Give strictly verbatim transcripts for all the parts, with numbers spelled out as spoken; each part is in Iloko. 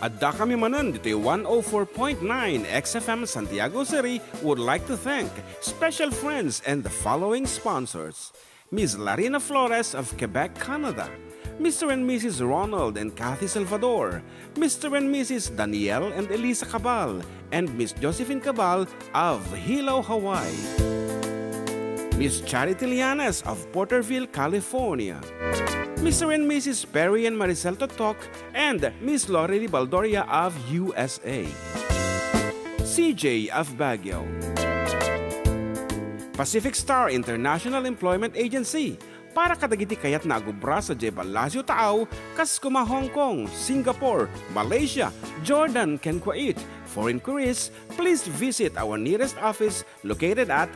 Dakami manen ditoy one oh four point nine X F M Santiago City would like to thank special friends and the following sponsors: Miss Larina Flores of Quebec, Canada, Mister and Missus Ronald and Kathy Salvador, Mister and Missus Daniel and Elisa Cabal, and Miss Josephine Cabal of Hilo, Hawaii, Miss Charity Lianes of Porterville, California, Mister and Missus Perry and Maricel Totok, and Miss Lorely Baldoria of U S A, C J of Baguio, Pacific Star International Employment Agency, para kadagiti kayatna a gubra sadiay Palacio Taaw, kas kuma Hong Kong, Singapore, Malaysia, Jordan, ken Kuwait. For inquiries, please visit our nearest office located at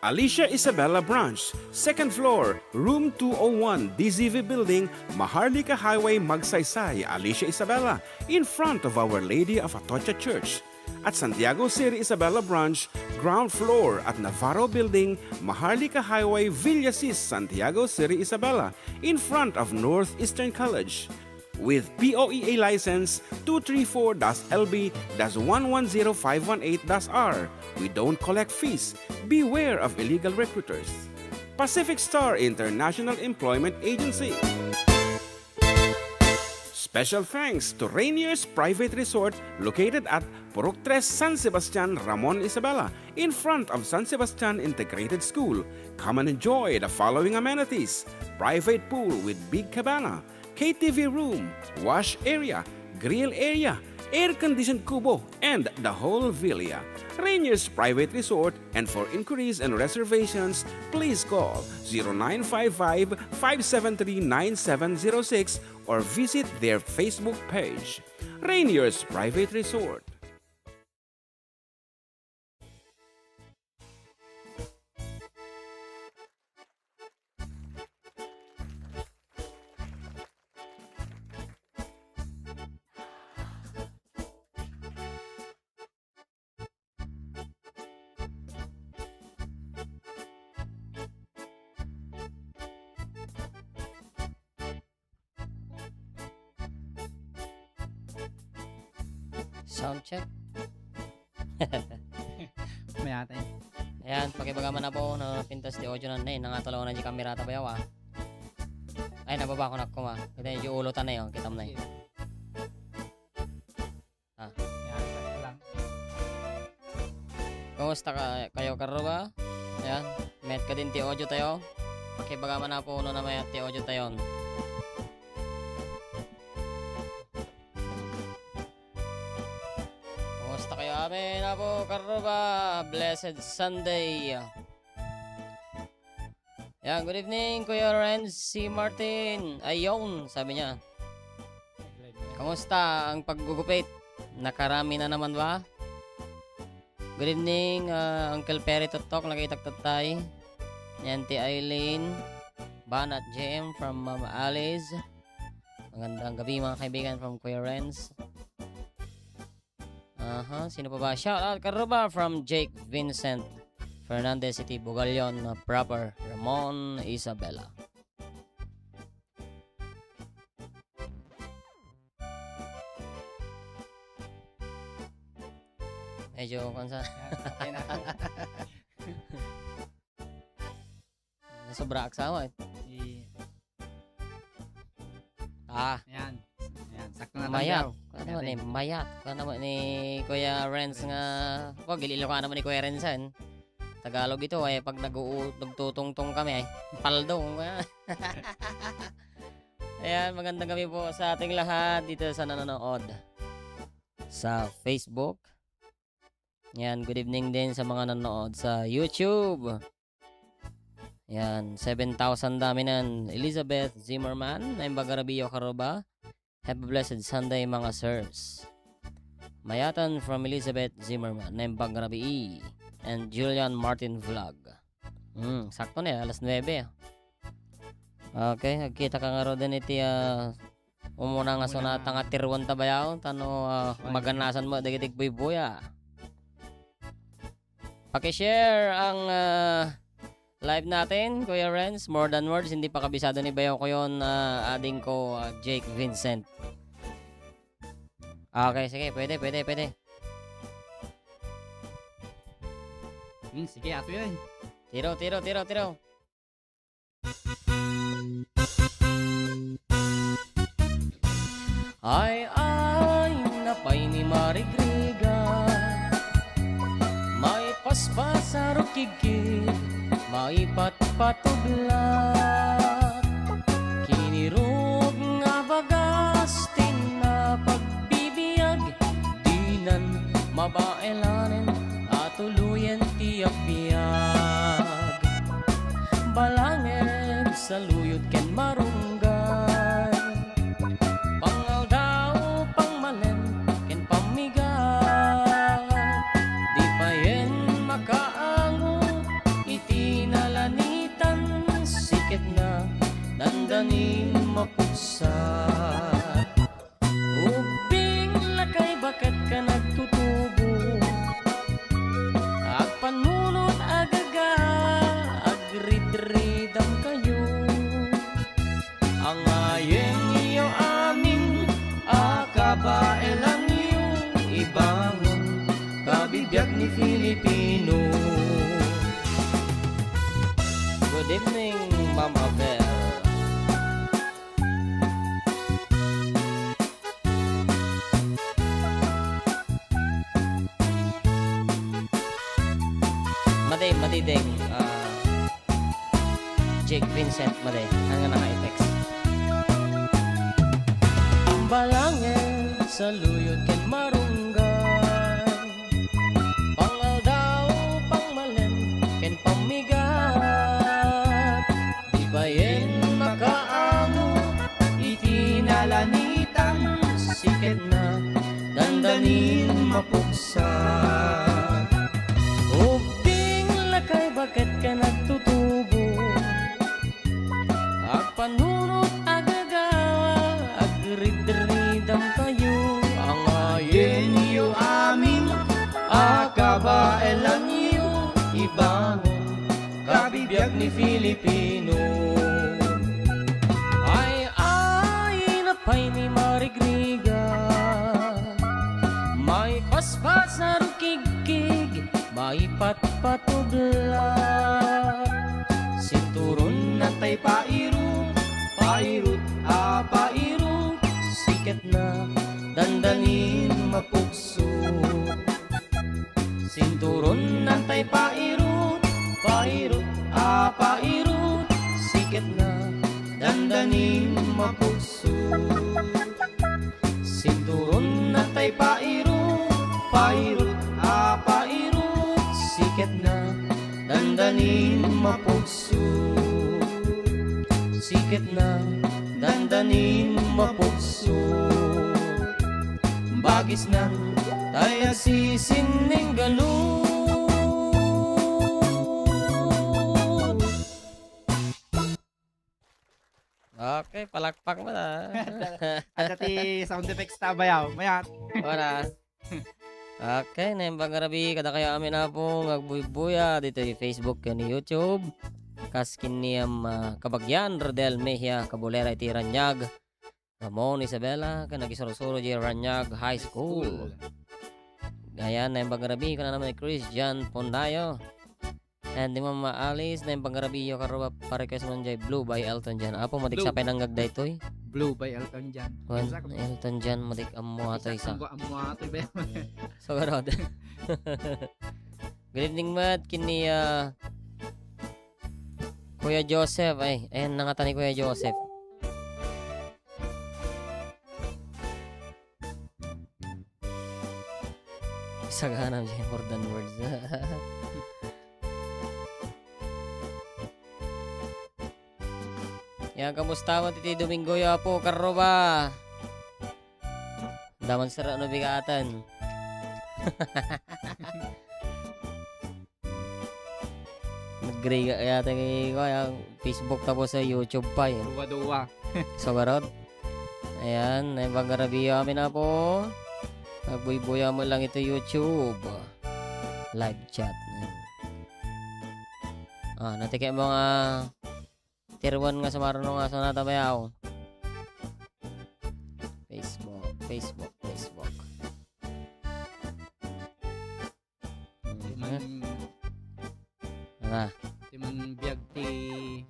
Alicia Isabela Branch, second floor, room two oh one, D Z V Building, Maharlika Highway, Magsaysay, Alicia Isabela, in front of Our Lady of Atocha Church. At Santiago City Isabela Branch, ground floor at Navarro Building, Maharlika Highway, Villasis, Santiago City Isabela, in front of Northeastern College. With P O E A license two three four dash L B dash one one zero five one eight dash R. We don't collect fees. Beware of illegal recruiters. Pacific Star International Employment Agency. Special thanks to Rainier's Private Resort, located at Purok Tres, San Sebastian, Ramon, Isabela, in front of San Sebastian Integrated School. Come and enjoy the following amenities: private pool with big cabana, K T V room, wash area, grill area, air-conditioned kubo, and the whole villa. Rainier's Private Resort, and for inquiries and reservations, please call zero nine five five, five seven three, nine seven zero six or visit their Facebook page. Rainier's Private Resort. Sound check. Mayat, eh. Ayan, pakibaga man apo, no, pintas ti audio na, eh, nangatulaw na di kamera ta bayaw, ah. Ay, nababa ko na kuma. Kita yung ulo ta na yun, kita mo na yun. Ah. Yan, sakto lang. Kumusta ka-, kayo, karuba? Ayan, mayat ka din ti audio tayo. Pakibaga man apo, no, na mayat ti audio tayo. Kumusta kayo amin, apo, karuba? Blessed Sunday. Yan, good evening, Kuya Renz, si Martin. Ayun, sabi niya. Kumusta ang paggugupit? Nakarami na naman ba? Good evening, ah, Uncle Perry Totok, nakita tayo. Yan, ti Eileen. Banat J M from Mama Alice. Magandang gabi, mga kaibigan, from Kuya Renz. Aha, sino pa ba? Shout out, karuba, from Jake Vincent Fernandez, City Bugallon, uh, proper, Ramon, Isabela. Medyo, kung sa- Yan, okay na. Sobra aksawa, eh. I- Ah. Ayan. Ayan, sakto na. Mayat. Tayo. Ano naman, eh, mayat. Ano naman ni Kuya Renz nga, oh, gili-, Ilocano naman ni Kuya Renz, eh. Tagalog ito, eh, pag nag-uu-, nagtutungtong kami, eh. Paldo. Ayan, magandang gabi po sa ating lahat dito sa nanonood sa Facebook. Yan, good evening din sa mga nanonood sa YouTube. Yan, seven thousand daminan. Elizabeth Zimmerman, naimbag a rabii, karuba. Have a blessed Sunday, mga sirs. Mayatan from Elizabeth Zimmerman, naimbag a rabii. And Julian Martin Vlog. Hmm, sakto na, eh, alas nuebe. Okay, nagkita ka nga ro din iti, ah, Umuna nga sonata nga tiruan ta bayaw, tano, ah, maganasan mo dagiti buybuya. Paki-share ang, ah, live natin, Kuya Renz. More than words, hindi pa kabisado ni bayaw ko yun, ah, ading ko, ah, Jake Vincent. Okay, sige, pwede, pwede, pwede. Hmm, sige, ato yan. Tiro, tiro, tiro, tiro. Ay, ay, napay ni Marigriga. Maipaspas a rukigkig, maipatpatubla. Kinirog nga bagas ti napagbibiag, dinan mabaelanen a tuluyen ti agbiag. Balanged, saluyot ken marunggay, pangaldaw, pangmalem, ken pammigat. Di payen makaango iti nalanitan, siketna, dandanin mapuksa. Ubbing, lakay, baket ka nagtutubo. Agpannunot, agaga, agridridam kayo. Angayen iyo amin a kabaelanyo, ibangon, kabibiag ni Filipino. Good evening, Ma'am Abel. Madi, madi, Deng. Ah, Jake Vincent, madi. Ang naka-effects. Balanged, saluyot ken marunggay. Pangaldaw, pangmalem, ken pammigat. Di payen makaango iti nalanitan, siketna, dandanin mapuksa. Ubbing, lakay, baket ka nagtutubo. Agpannunot, agagawa, agridridam kayo. Angayen iyo amin a kabaelanyo, ibangon, kabibiag ni Filipino. Ay, ay, napay ni Marigriga. Maipaspas a rukigkig, maipatpatubla. Sinturon nantay pairut, pairut a pairut, siketna, dandanin mapukso. Sinturon nantay pairut, pairut a pairut, siketna, dandanin mapukso. Sinturon nantay pairut, pairut a pairut, siketna, dandanin mapukso. Siketna, dandanin mapukso. Bagisna, tay agsisinninggalud. Okay, palakpak man, ah. Adda ti sound effects ta, bayaw. Mayat. Wala. Okay, naimbag nga rabii kadakayo amin, Apo, nga agbuybuya ditoy Facebook ken YouTube. Kas ken ni, um, ah, kabagian Rodel Mejia, kabulera iti Raniag, Ramon Isabela, ken agisursuro di Raniag High School. Ayan, naimbag nga rabii, kunana ni Christian Pondayo. And di mamaalis, naimbag nga rabii, karuba, pa-request man jay Blue by Elton John. Apo, madik Blue. Sapay nangag daytoy. Blue by Elton John. Wen, Elton John, madik ammo ato isa. Ammo ato, be. So, garod. Good evening, Matt. Ken ni, ah, Kuya Joseph. Ay, ayan, nangata ni Kuya Joseph. Sagana, more than words. Yan, kamusta mo, Titi Domingo, yo, Apo, karuba? Daman sara no bigatan. Nagriga yata kay, kuya, Facebook tapos sa YouTube pa, eh. Duwa-duwa. So, garod. Ayan, naimbag nga rabii amin, Apo. Agbuybuya mo lang ito YouTube. Live chat. Ah, natike mo nga tiruan nga sumaruno nga sunata bayaw. Facebook, Facebook, Facebook.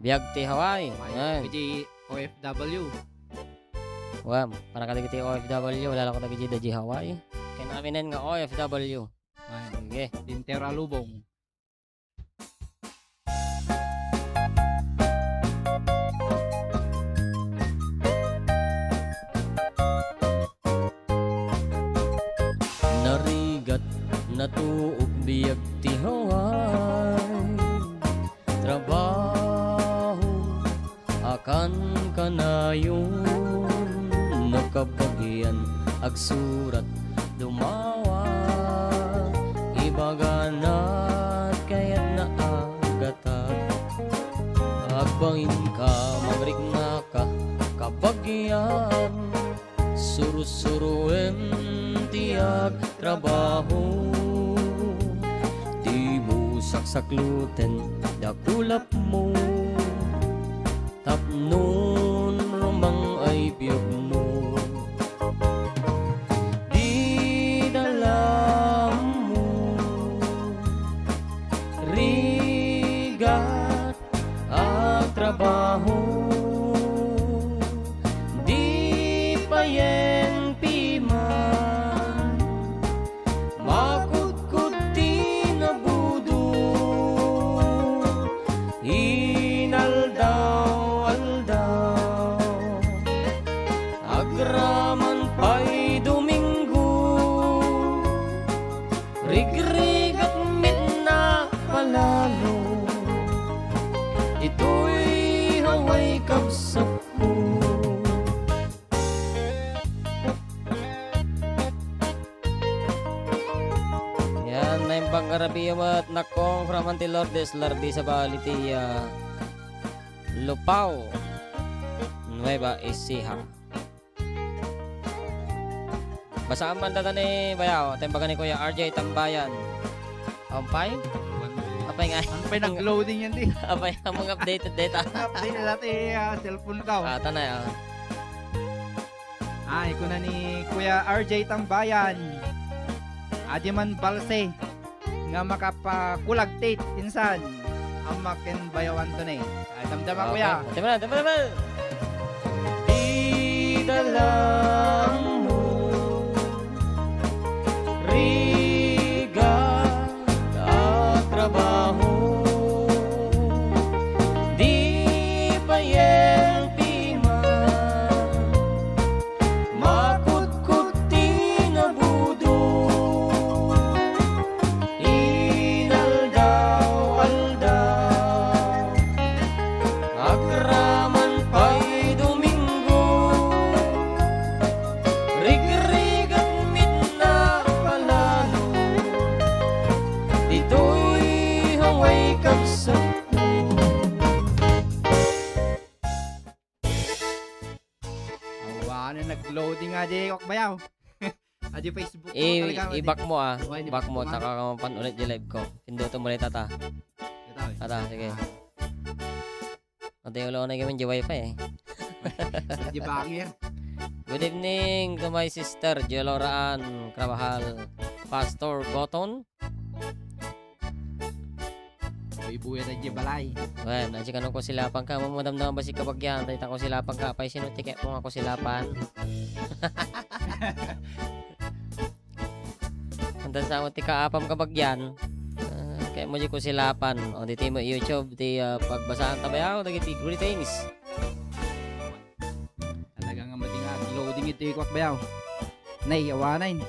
Biag ti Hawaii. Hawaii. Yan. Iti O F W. Wen, para kadagiti O F W, wala lang kadagiti da Hawaii. Ken aminen nga O F W. Ay. Sige. Entero a lubong. Narigat, natuok biag ti Hawaii. Trabaho, akan kanayon, no kabagian, agsurat, dumawa, ibaganat, kayatna a gatad. Agbainka, magriknaka, kabagian, sursuruem ti agtrabaho. Dimo saksakloten dakulapmo, tapnon rumang ay biagmo. Dida lammo, rigat, agtrabaho, di payen piman, makudkod ti nabudo, inaldaw-aldaw, agraman pay Domingo, rigrigat met napalalo. Ditoy Hawaii, kabsatko. Yan, naimbag nga rabii met, Nakong from Auntie Lourdes Lardi sa Bali ti, ah, Lupao, Nueva Ecija. Basaan man data ni bayaw, ta imbaga ni Kuya R J Tambayan. Ampay? Apay nga. Ampay nag-loading yan, di. Apay, among updated data. Update na dati, ah, cellphone ka, oh. Ah, tanay, ah. Ay, kuna ni Kuya R J Tambayan. Adi man balse nga makapakulag tit, insan, ammak ken bayaw Anthony. Ay, damdama, kuya. Okay. Damdama, damdama. Dida lammo, rigat, agtrabaho. Di payen piman, makudkod ti nabudo. Inaldaw-aldaw, agraman pay Domingo, rigrigat met napalalo. Ditoy Hawaii, kabsatko. Awan, nag-loading nga di, Kwak Bayaw. Adi Facebook ko I-, talaga, i-back mo, ah. Why, di Back mo, ba? Taka ka mapan ulit di live ko. Pinduto mo ulit, tata. Ito, eh. Tata, sige. Ah. Ate, ulo na kami di wifi, eh. Di banger. Good evening to my sister, Jolora Ann Carvajal, Pastor Goton. Buy-buya na di balay. Wen, adi kano kusilapan ka, madamdama ba si kabagian, dayta kusilapan ka, apay sino ti kayatmo nga kusilapan? Anta sa mo ti kaapam kabagian, ah, kayatmo di kusilapan. O, ditoy mo YouTube, ti, ah, pagbasaan ta bayaw, dagiti greetings. Talaga nga mati nga loading iti Kwak Bayaw. Nay, awanen.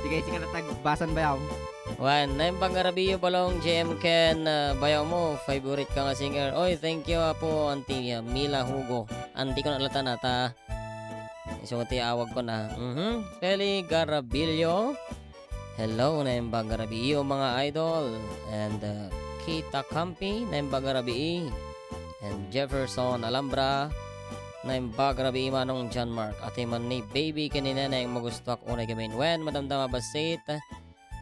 Sige, sige, natagbasan bayaw. Wen, naimbag nga rabii, Balong, J M Ken, ah, bayaw mo, favorite ka nga singer. Oy, thank you, Apo, Auntie, ah, Mila Hugo. Auntie ko na latan ata. Isu ti awag ko na. Mhm. Feli Garabillo. Hello, naimbag nga rabii, mga idol. And, uh, Kita Campi, naimbag nga rabii. And Jefferson Alhambra, naimbag nga rabii, Manong John Mark. Ati man ni Baby ken ni Neneng, magustuak unay gamin. Wen, madamdama bassit.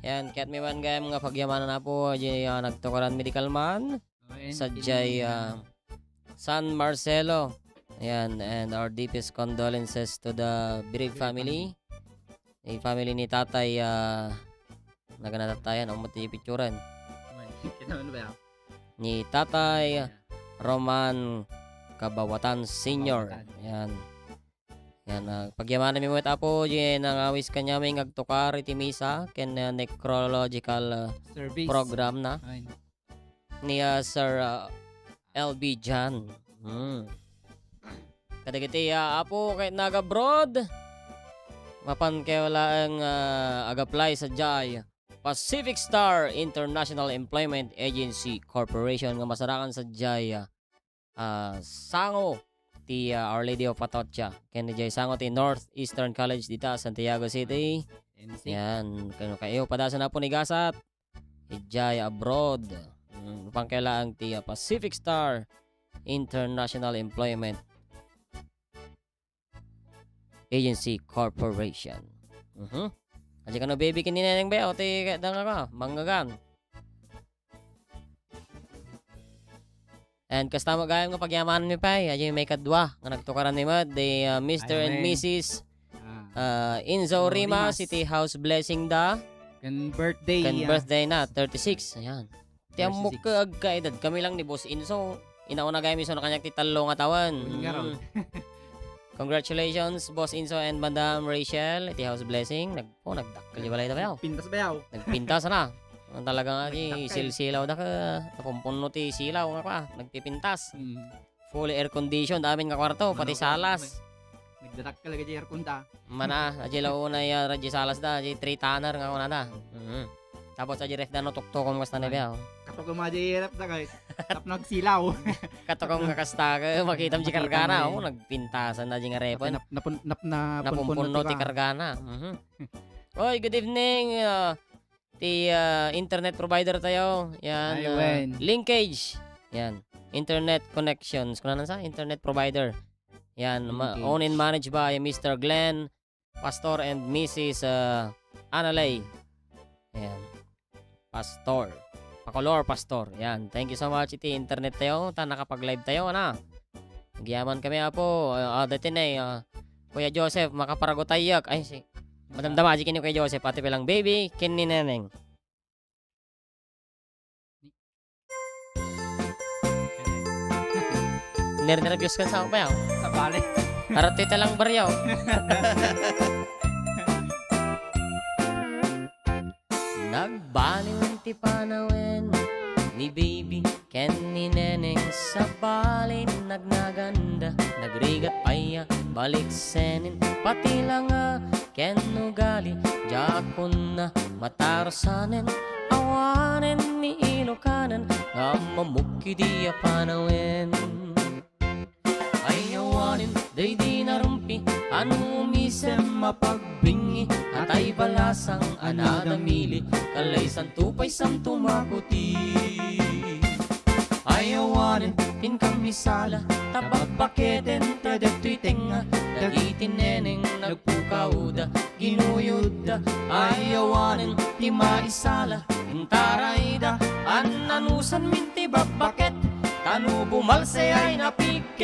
Yan, kayatmi man gayam nga pagyamanan, Apo, di, ah, nagtukaran medical man. Sadiay, ah, San Marcelo. Ayan, and our deepest condolences to the bereaved family. Family. Ni family ni Tatay, ah, naganatatayan, umot ti picturan. Kita mo ba yan? Ni Tatay, ah, Roman Kabawatan Senior. Kabawatan. Yan. Yan, ah, pagyamanan mi met, Apo, diay nangawis kaniami nga agtukar iti misa ken, ah, necrological, ah, Service. Program na. Ay. Ni, ah, Sir, ah, L B John. Hmm. Kadagiti, ah, Apo, ket naga-abroad, mapan kayo laeng, ah, ag-apply sadiay Pacific Star International Employment Agency Corporation nga masarakan sadiay, ah, ah, sango ti, ah, Our Lady of Atocha ken diay sango ti Northeastern College dita Santiago City. N C. Yan, kano kayo, padasan na po ni Gasat. Idiay abroad. Mm, pangkailaang ti, ah, Pacific Star International Employment Agency Corporation. Mhm. Adi kano, baby, ken ni Neneng, be, o ti kaya nga ka, manggagan. And kasta met gayam nga pagyamanan mi pay, adi may kadua nga nagtukaran mi met, di, ah, Mister and Amen. Missus, Ah. ah, Inzo Inzo Rimas, Rimas. Iti house blessing da. Ken birthday, Ken ah. Birthday na, thirty-six. Ayan. Ti ammok Thirty-six. Ket agkaedad kami lang ni Boss Inzo. Inauna gayam isu na kaniak ti tallo nga tawen. Wen nga raw. Mm. Congratulations, Boss Inzo and Madam Rachel. Iti house blessing. Nag-, oh, nagdakkel di balay da, bayaw. Pintas, bayaw. Nagpintas na. Ang talaga nga, di, Nagdakkel. Silsilaw da ka. Napumpunno ti silaw nga pa. Nagpipintas. Mm. Fully air conditioned amin nga kwarto, pati Manok, salas. Nagdadakkel ka di aircon ta. Mana, adi la una ya, adi salas da, adi three tonner nga kunada. Mhm. Tapos adi ref da no tuktukom kasta na Ay. Biya, oh. Katukom adi ref da kay tapno agsilaw. Katukom nga kasta, ka, makitam di Makita kargana, mi. Oh, nagpintasan na di nga repon. Nap-, napun-, nap-, napunpunno Napunpunno ti ti ka. Kargana. Mhm. Oy, good evening, ah, ti, ah, internet provider tayo. Yan, Ay, ah, wen. Linkage. Yan. Internet connections. Kung ano sa? Internet provider. Yan. Ma-, Linkage. Owned and managed by Mister Glenn Pastor and Missus, ah, Analay. Yan. Pastor. Pakolor, Pastor. Yan. Thank you so much iti internet tayo. Ta nakapag-live tayo, ana. Nagyaman kami, Apo. Ah, ah, dati na eh, ah, Kuya Joseph, makaparagutayek. Ay, si Madam Damaji, kini Kuya Joseph, ati pelang baby, ken ni Neneng. Ner-, nerbios kan sa bayaw. Sa bali. Arati talang baryaw. Nagbaliwen ti panawen ni baby ken ni Neneng, sabali nagnaganda, nagrigat pay a baliksenen, pati la nga ken ugali, diakon na matarusanen, awanen ni Ilokanan nga mamukki di a panawen. Ay awanen daydi narumpi, ano umisem a pagbingi, atay balasang a nadamili, kalay santo pay santo makuti. Ay awanen ti inkan misala, ta babbaketen ta dagtoy tengnga, dagiti neneng nagpukawda, ginuyodda. Ay awanen ti maisala, intarayda, annanusanmin ti babbaket, ta no bumalse ay napigket.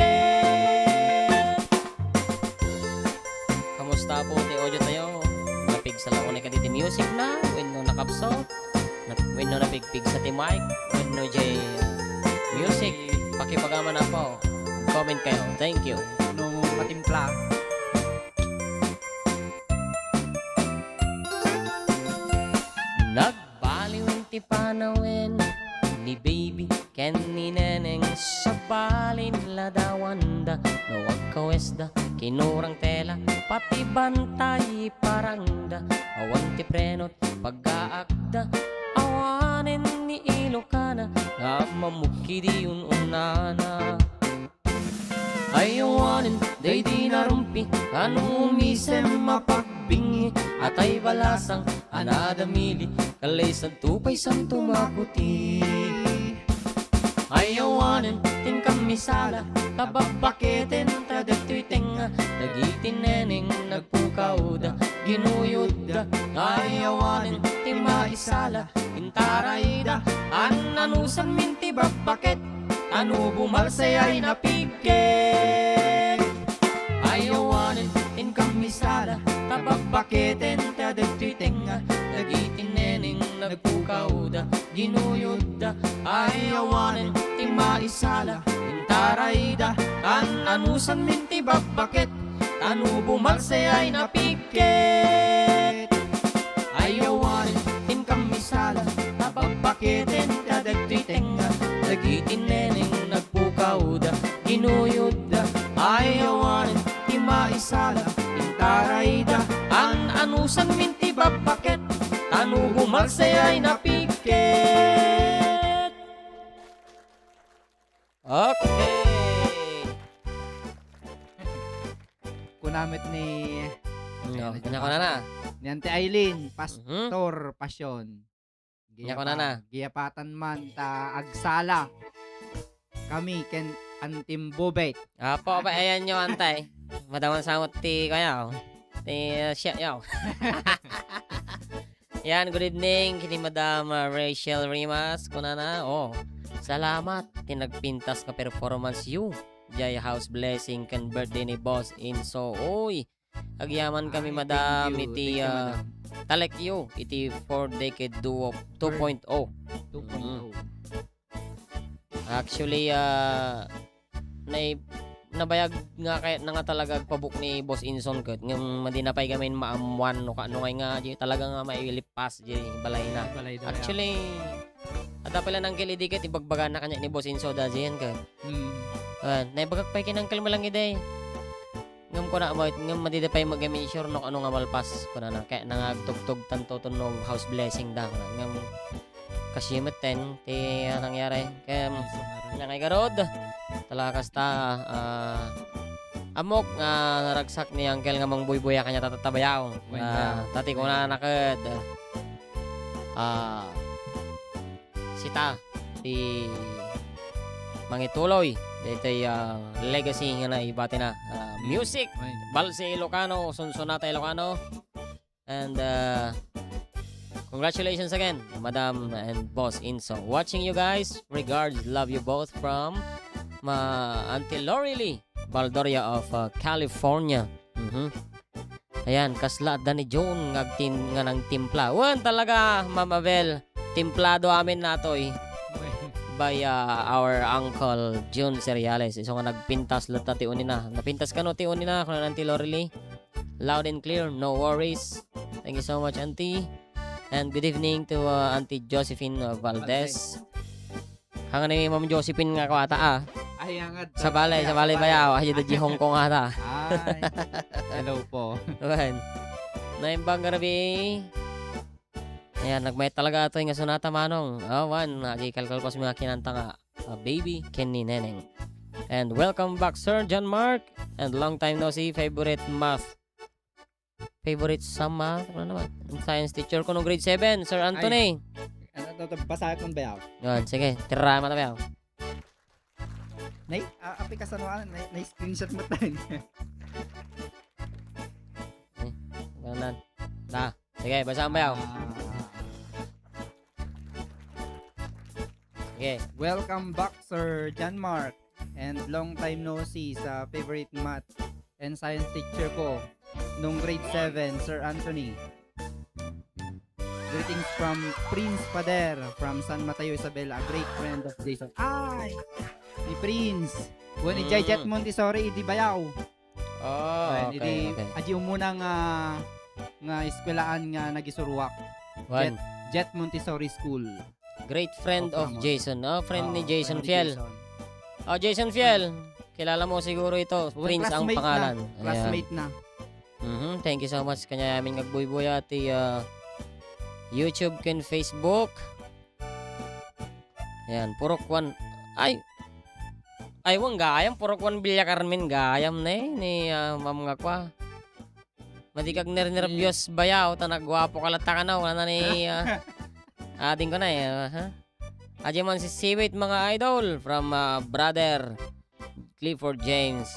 Kamusta po ti audio tayo? Napigsa la unay kadi ti music na, wenno nakapso? Nap-, wenno napigpigsa ti mic, wenno jay, uh, music, pakipagama na po. Comment kayo. Thank you. No, patimpla. Nagbaliwen ti panawen ni baby ken ni neneng, sabalin ladawanda, no agkawesda, kinurang tela, pati bantay parangda, awan ti prenot paggaakda, awanen ni Ilokana nga mamukki di un-unnana. Ay awanen daydi narumpi, ano umisem a pagbingi, atay balasang a nadamili, kalay santo pay santo makuti. Ay awanen ti inkan misala, ta babbaketen ta dagtoy tengnga, dagiti neneng nagpukawda, ginuyodda. Ay awanen ti maisala, intarayda, annanusanmin ti babbaket, ta no bumalse ay napigket. Ay awanen inkan misala, ta babbaketen ta dagtoy tengnga, dagiti neneng nagpukawda, ginuyodda. Ay awanen ti ma- Isala, intarayda, kan-anusanmin ti babbaket, tano bumalsay ay napikket. Ayawan, tim kamisala, ta babbaketen ta dagtoy tengnga, dagiti neneng nagpukawda, ginuyodda, ayawan, ti maisala, intarayda, kan-anusanmin ti babbaket, tano bumalsay ay napikket. Okay. Kuna met ni, no, ayan, kanya ko na na. Ni Auntie Eileen, Mhm. Pastor Passion. Kanya ko na na. Giyapa-, giyapatan man ta agsala kami ken Auntie Bubet. Apo, ba, ayan nyo, antay. Madaman samot ti, kaya, oh. Ti, uh, siya, yaw. Yan, good evening, kini Madam, uh, Rachel Rimas, kunana, oh, salamat, ti nagpintas nga performance you. Jay House Blessing ken birthday ni Boss Inso. Uy, agyaman kami, Ay, Madam, thank you. Iti, Thank you, uh, Madam. Talek you, iti Four Decade Duo two point oh. Two point oh. Mm. Actually, ah, nai-, nabayag nga kayatna nga talaga agpabook ni Boss Inson ket ngem madi na pay gamin maammuan no kaano ngay nga di talaga nga mailipas di balayna. Balay daw, Actually, adda pay la nangkel idi ket ibagbagana kaniak ni Boss Inso da diyen ket. Mm. Ah, naibagak pay ken Uncle Malang idi. Ngem kuna met, ngem madi da pay gamin sure no kaano nga malpas kunana. Kayatna nga agtugtog tanto tunnog house blessing da kuna. Ngem Kasi metten ti, ah, nangyari. Kaya, mm, nangay garud. Talaga kasta, ah, ammok nga naragsak ni Uncle nga mangbuybuya kaniata tatta bayaw. Wen, ah, ta ti kunana ket, ah, sita ti mangituloy daytoy, ah, legacy nga naibatina. Ah, music, Wen. Balse Ilocano, Sunsonata Ilocano. And, uh, congratulations again, Madam and Boss Inso. Watching you guys. Regards. Love you both from, uh, Auntie Lori Lee Baldoria of, uh, California. Mhm. Ayan, kasla adda ni June nga agtim-, nga nangtimpla. Wen, talaga, Ma'am Abel, timplado amin natoy by, uh, our Uncle June Cereales. Isu nga nagpintas latta ti unina. Napintas kano ti unina, kunan Auntie Lori Lee? Loud and clear, no worries. Thank you so much, Auntie. And good evening to, uh, Auntie Josephine, uh, Valdez. Valdez. Hangani Ma'am Josephine nga kuwata, ah. Ay, hangad. Sa balay, sa balay bayaw. Ay, di Hong Kong ata. Ay, hello po. Wen. Naimbag nga rabii. Ayan, nagmayat talaga atoy nga sonata, Manong. Awan, nakikalkalkos mga kinanta nga, ah, Baby ken ni Neneng. And welcome back, Sir John Mark. And long time no see, favorite math. Favorite sa math, ano naman? Ang science teacher ko nung grade seven, Sir Anthony. Ay, ano to, to, basa akong bayaw. Yun, sige, tirama na bayaw. Nay, ah, api ka sa mga, nay, nay screenshot mo tayo. Eh, ganun lang. Na. Sige, basa ang bayaw. Ah. Sige. Welcome back, Sir John Mark. And long time no see sa favorite math and science teacher ko nung grade seven, Sir Anthony. Greetings from Prince Pader from San Mateo, Isabela, a great friend of Jason. Ay! Ni Prince. Wen ni Mm. Jay Jet Montessori, di bayaw. Oh, Ay, okay, idi, okay. Adi umuna nga, nga eskwelahan nga nagisuruak. Wan. Jet, Jet Montessori School. Great friend of Jason, no? Friend ni Jason Fiel. Oh, Jason Fiel. Kilala mo siguro ito. Prince ang pangalan. Classmate na. Mhm, thank you so much. Kanya amin ngagbuybuya ti, ah, YouTube ken Facebook. Ayan, puro kwan. Ay! Ay, wan gayam, puro kwan bilya Carmen gayam ne, ni, ah, Ma'am nga kwa. Madi kag nernerbios bayaw, ta nagwapo ka latta kano, wala na ni, ah, ading ko na eh, ah, ha? Adya man si Siwit, mga idol, from, ah, brother Clifford James,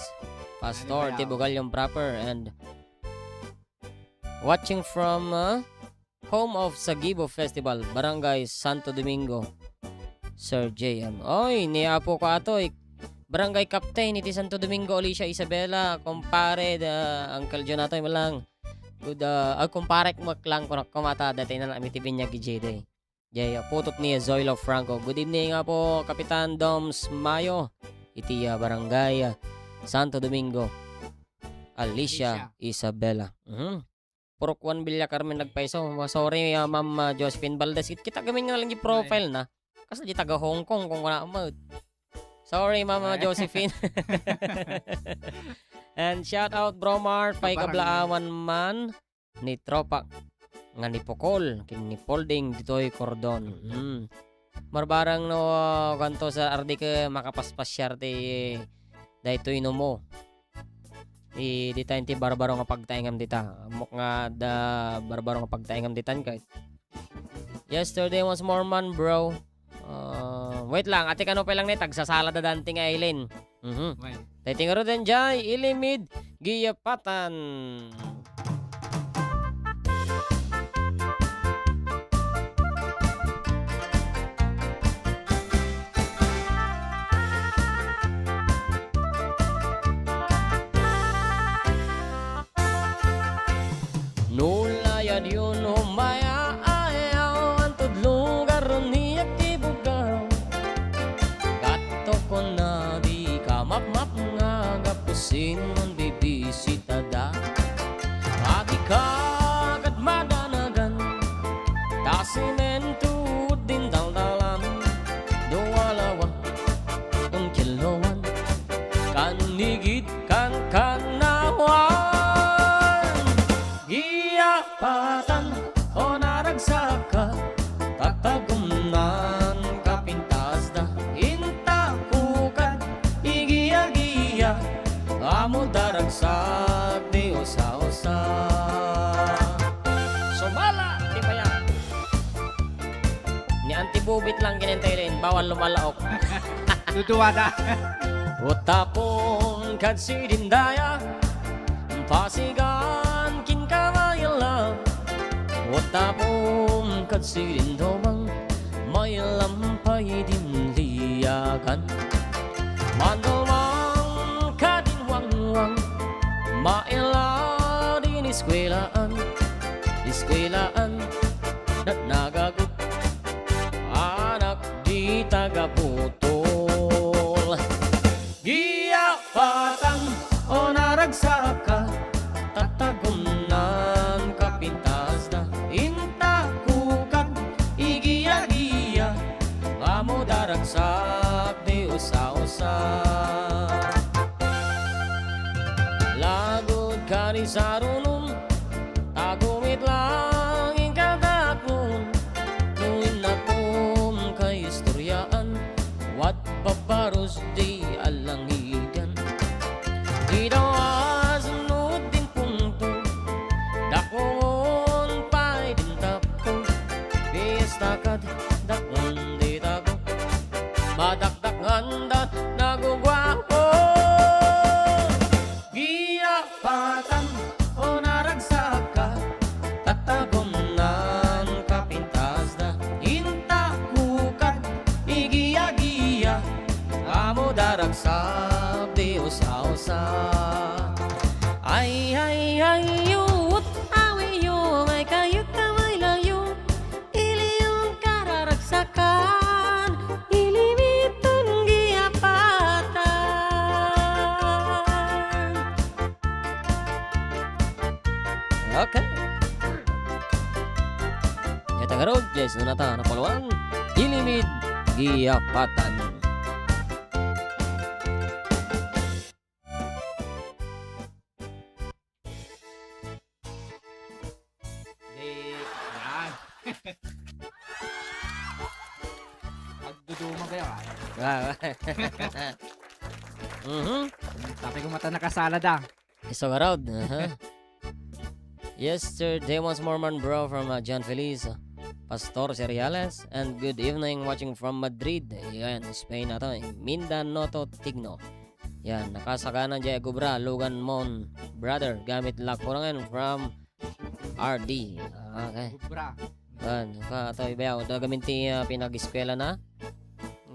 Pastor Tibugalyon proper, and watching from, ah, home of Sagibo Festival, Barangay Santo Domingo, Sir J M. Oy, ni Apo ko atoy, Barangay Captain iti Santo Domingo, Alicia Isabela, kumpare, da, Uncle John atoy, malang. Good, ah, ah, kumparek mo lang, kunak kumata, dati na lang iti binyag ijay. Jay, ah, putut ni Zoilo Franco. Good evening, Apo Kapitan Doms Mayo. Iti, ah, barangay, ah, Santo Domingo. Alicia Alicia. Isabela. Mhm. Purok one Villa Carmen nagpaiso. Ma-, sorry, ah, Ma'am, ah, Josephine Valdez. Kit-, kita gamin nga lang yung profile na. Kasi di taga Hong Kong kung wala mo. Sorry, Mama Ay. Josephine. And shout out, Bro Mart, Kabarangay. Paikablaawan man ni Tropa nga ni Pukol, ken ni Polding ditoy Cordon. Mhm. Marbarang no, kanto sa ardi ke makapaspasyar ti daytoy no mo. Ti, dita ti barbaro nga pagtaengam dita. Ammok nga adda barbaro nga pagtaengam ditan kay. Yesterday was Mormon, bro. Ah, wait lang, ati kano pa lang ni, tagsasala da Dante nga Aileen. Mhm. Wait. Tay tingaruden jay, ilimid, giyapatan. No layad yon umaya-ayaw, antod lugar ni agtibugaw. Gatto kona di ka mapmap nga gapu sin bibisitada. Adi ka kad madanagan, ta simento din daldalan. Dua lawa, un kiloan, kanigit kankannawan. Giyapatan, o naragsaka, tatagumnan kapintasda. Inta kukad, igiya-giya, amo daragsak di usa-usa. Sumala ti bayan. Ni Auntie Bubit lang kinentelen, bawal lumalaok. Duduada. Utapon kad sidin daya, pasigan kin kabayla. Utapon kad sidin dumang, maylam pay din liyagan. Mandumang kadin wangwang, maila din eskwelaan, eskwelaan, dat nagagut. Anak di taga Putol. Giyapatan, o naragsaka, tatagumnan kapintasda. Inta kukad, igiya-giya, amo daragsak di usa-usa. Lagud kani sarunon, tagumit lang inkadakon. No innapom kaistoryaan, wat paparus di alangidan. Di daw asnud din punto, dakon pay din tapon. Pista kad dakon di tako, madakdak nganda naguguapo. Giyapatan, o naragsaka, tatagumnan kapintasda. Inta kukad, igiya-giya, amo daragsak di usa-usa. Ay, ay, ay, yut, awi, yo, may kayut, away, layo. Iliyon kararagsakan, ilimiton giyapatan. Okay. Ita ngarud, guys, una ta, napalwan, ilimid giyapatan. Di, yan. Agduduma kayo, ah. Ah. Mhm. Sabi ko mata nakasalad, ah. Iso nga raod. Aha. Yesterday once more man, bro, from, uh, John Feliz, uh, Pastor Cereales, and good evening, watching from Madrid. Ayan, Spain na to, eh. Mindanao to, Tigno. Yan, nakasagana jay agubra, Logan Mon, brother, gamit la kurangan from R D. Okay. Agubra. Yan, ka, to, ibayaw, da gamin ti, ah, pinag-eskwela na,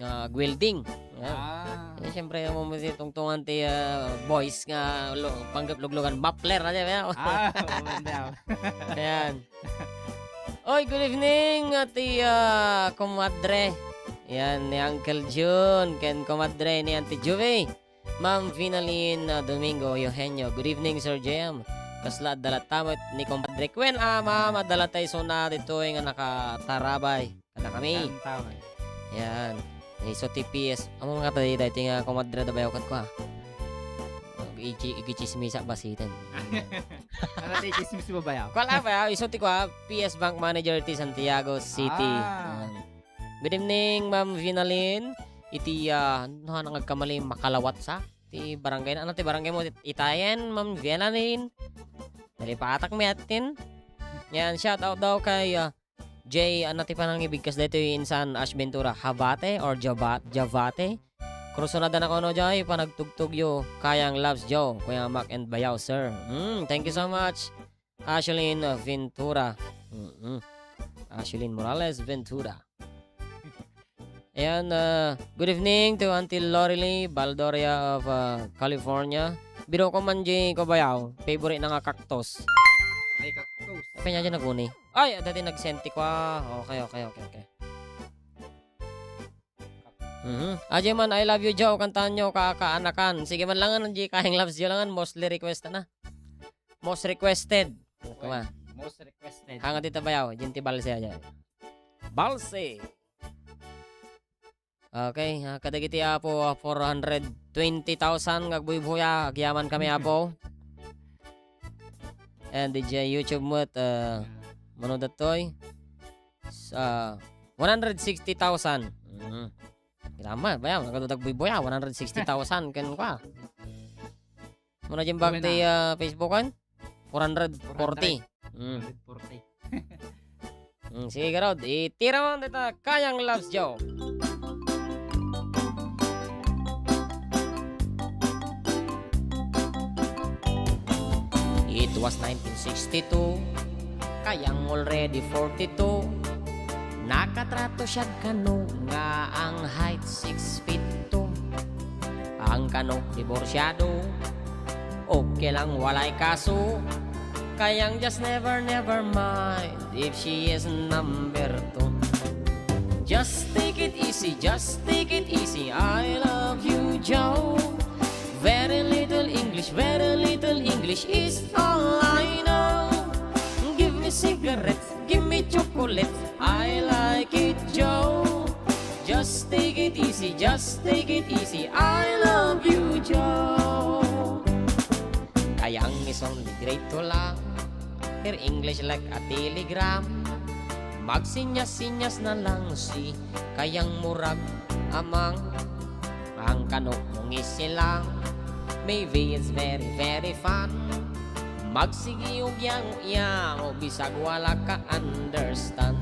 nga welding. Yan. Ah. Eh, siyempre, mo, mo, si tungtungan ti, ah, boys nga lo-, panggap luglugan, muffler na, di ba? Ah, oo, hindi, ah. Ayan. Oy, good evening, ati, ah, komadre. Yan, ni Uncle Jun, ken komadre ni Auntie Juvie. Ma'am Vinalyn, ah, Domingo Eugenio. Good evening, Sir J M. Kasla adda latta met ni komadre. Wen, ah, ma'am, adda latta isuna ditoy nga nakatarabay. Kada kami. Yan, tama. Yan. Isu ti P S. Amo nga tayo, dahil nga komadre da bayaw kat kwa. Igi-, igichismisa basiten. Ano tayo chismis mo bayaw? Kwa lang ba? Isu ti kwa, P S Bank Manager ti Santiago City. Ah. Yan. Good evening, Ma'am Vinalyn. Iti, ah, no, nang agkamali, Makalawat sa? Ti barangay na, ano ti barangay mo? Itayen, Ma'am Vinalyn. Nalipatak mi atin. Yan, shout out daw kay, ah, Jay, ano ti panangibigkas daytoy insan Ash Ventura? Habate or Jaba-, Javate? Cruzonada na kono, Jay, panagtugtog yo. Kayang loves Joe, Kuya Mac and Bayaw, sir. Mm, thank you so much, Ashlyn Ventura. Mm-mm. Ashlyn Morales Ventura. Ayan, uh, good evening to Auntie Lorely Baldoria of, uh, California. Biro ko man di ko bayaw, favorite na nga cactus. Ay, cactus. Kanya dyan naguni. Ay, dati nagsenti ko. Ah, okay, okay, okay, okay. Mhm. Aja man, I love you, Joe. Kantaan nyo, kakaanakan. Sige man langan, ang G K Loves You langan, mostly request na. Most requested. Kuma. Most requested. Hanga dita bayaw, Jinti Balse aja. Balse. Okay, ah, kadagiti Apo, ah, four hundred twenty thousand nga agbuybuya, agyaman kami, Apo. And D J YouTube met, ah, mano datoy? Sa one hundred sixty thousand. Mhm. Kita ma, bayaw, nagadu agbuybuya, one hundred sixty thousand, ken kwa. Muna dyan bak ti, ah, Facebookan? Four hundred forty. Mm. Four hundred forty. Mm, sige, garod. Itira mo dita, Kayang Loves Joe. It was nineteen sixty-two, Kayang already forty-two. Nakatrato siya kano nga ang height six feet two. Ang kano diborsyado, okay lang, walay kaso. Kayang just never, never mind if she is number two. Just take it easy, just take it easy. I love you, Joe. Very little English, very little English is all I know. Give me cigarettes, give me chocolate. I like it, Joe. Just take it easy, just take it easy. I love you, Joe. Kayang isang grade two lang. Her English like a telegram. Magsinyas-sinyas na lang si Kayang murag amang. Ang kano mong isilang. Maybe it's very, very fun. Magsigi og yango-yango, bisag wala ka understand.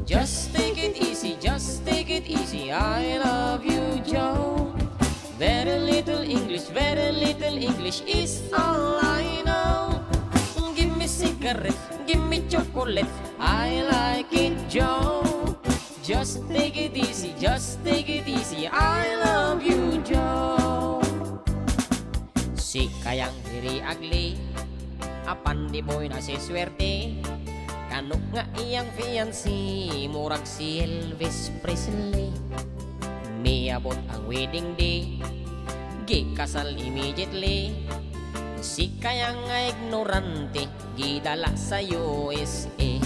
Just take it easy, just take it easy. I love you, Joe. Very little English, very little English is all I know. Give me cigarette, give me chocolate. I like it, Joe. Just take it easy, just take it easy. I love you, Joe. Si Kayang diri agli, apan di boy na si swerte. Kano nga iyang fiancé, murag si Elvis Presley. Miabot ang wedding day, gikasal immediately. Si Kayang nga ignorante, gidala sa U S A.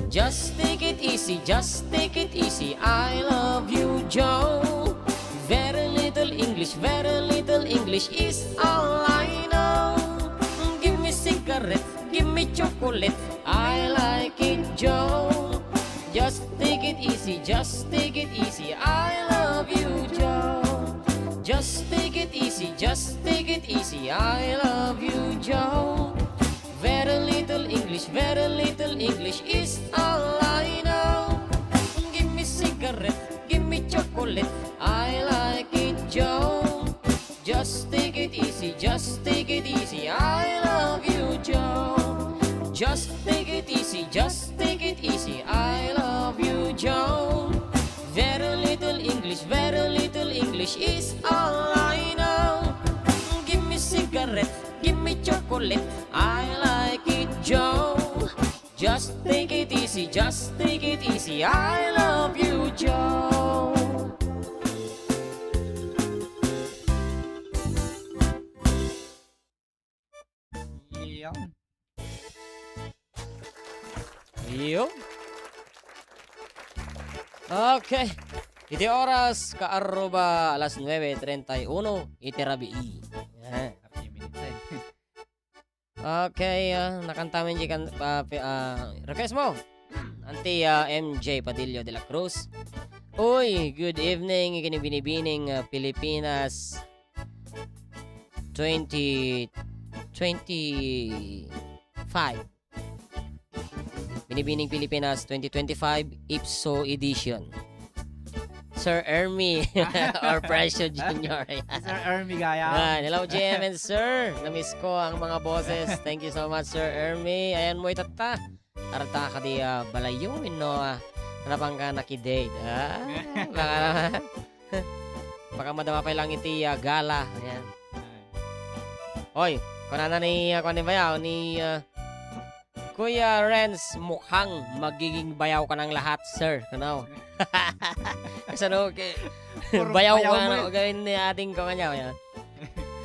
Just take it easy, just take it easy. I love you, Joe. Very little English, very little English is all I know. Give me cigarette, give me chocolate. I like it, Joe. Just take it easy, just take it easy. I love you, Joe. Just take it easy, just take it easy. I love you, Joe. Very little English, very little English is all I know. Give me cigarette, give me chocolate. I like it, Joe. Just take it easy, just take it easy. I love you, Joe. Just take it easy, just take it easy. I love you, Joe. Very little English, very little English is all I know. Give me cigarette, give me chocolate. I like it, Joe. Just take it Just take it easy, I love you, Joe. Iyo. Iyo. Okay. Iti oras, kaarruba alas nuebe treinta y uno, iti rabii. Yan. Happy minutes, eh. Okay, ah, nakantamin di kan, ah, pi-, ah, request mo. Anti, ah, M J Padillo de la Cruz. Uy, good evening, ikini binibining, ah, Pilipinas twenty twenty-five. Binibining Pilipinas twenty twenty-five, ipso edition. Sir Ermi or Presyo Junior. Sir Ermi gaya. Ah, hello, J M and Sir. Namiss ko ang mga boses. Thank you so much, Sir Ermi. Ayan mo itatta. Arta ka di, ah, balayo, no, ah, napang ka nakidate. Ah, baka naman. Baka madama pa lang iti, ah, gala. Ayan. Oy, kunana ni, ah, kuwan ni bayaw, ni, ah, Kuya Renz, mukhang magiging bayaw ka ng lahat, sir. Ano? Kasano, ke-, puro bayaw bayaw ka, mo ano, eh. Gawin ni ating ko kanya, yan.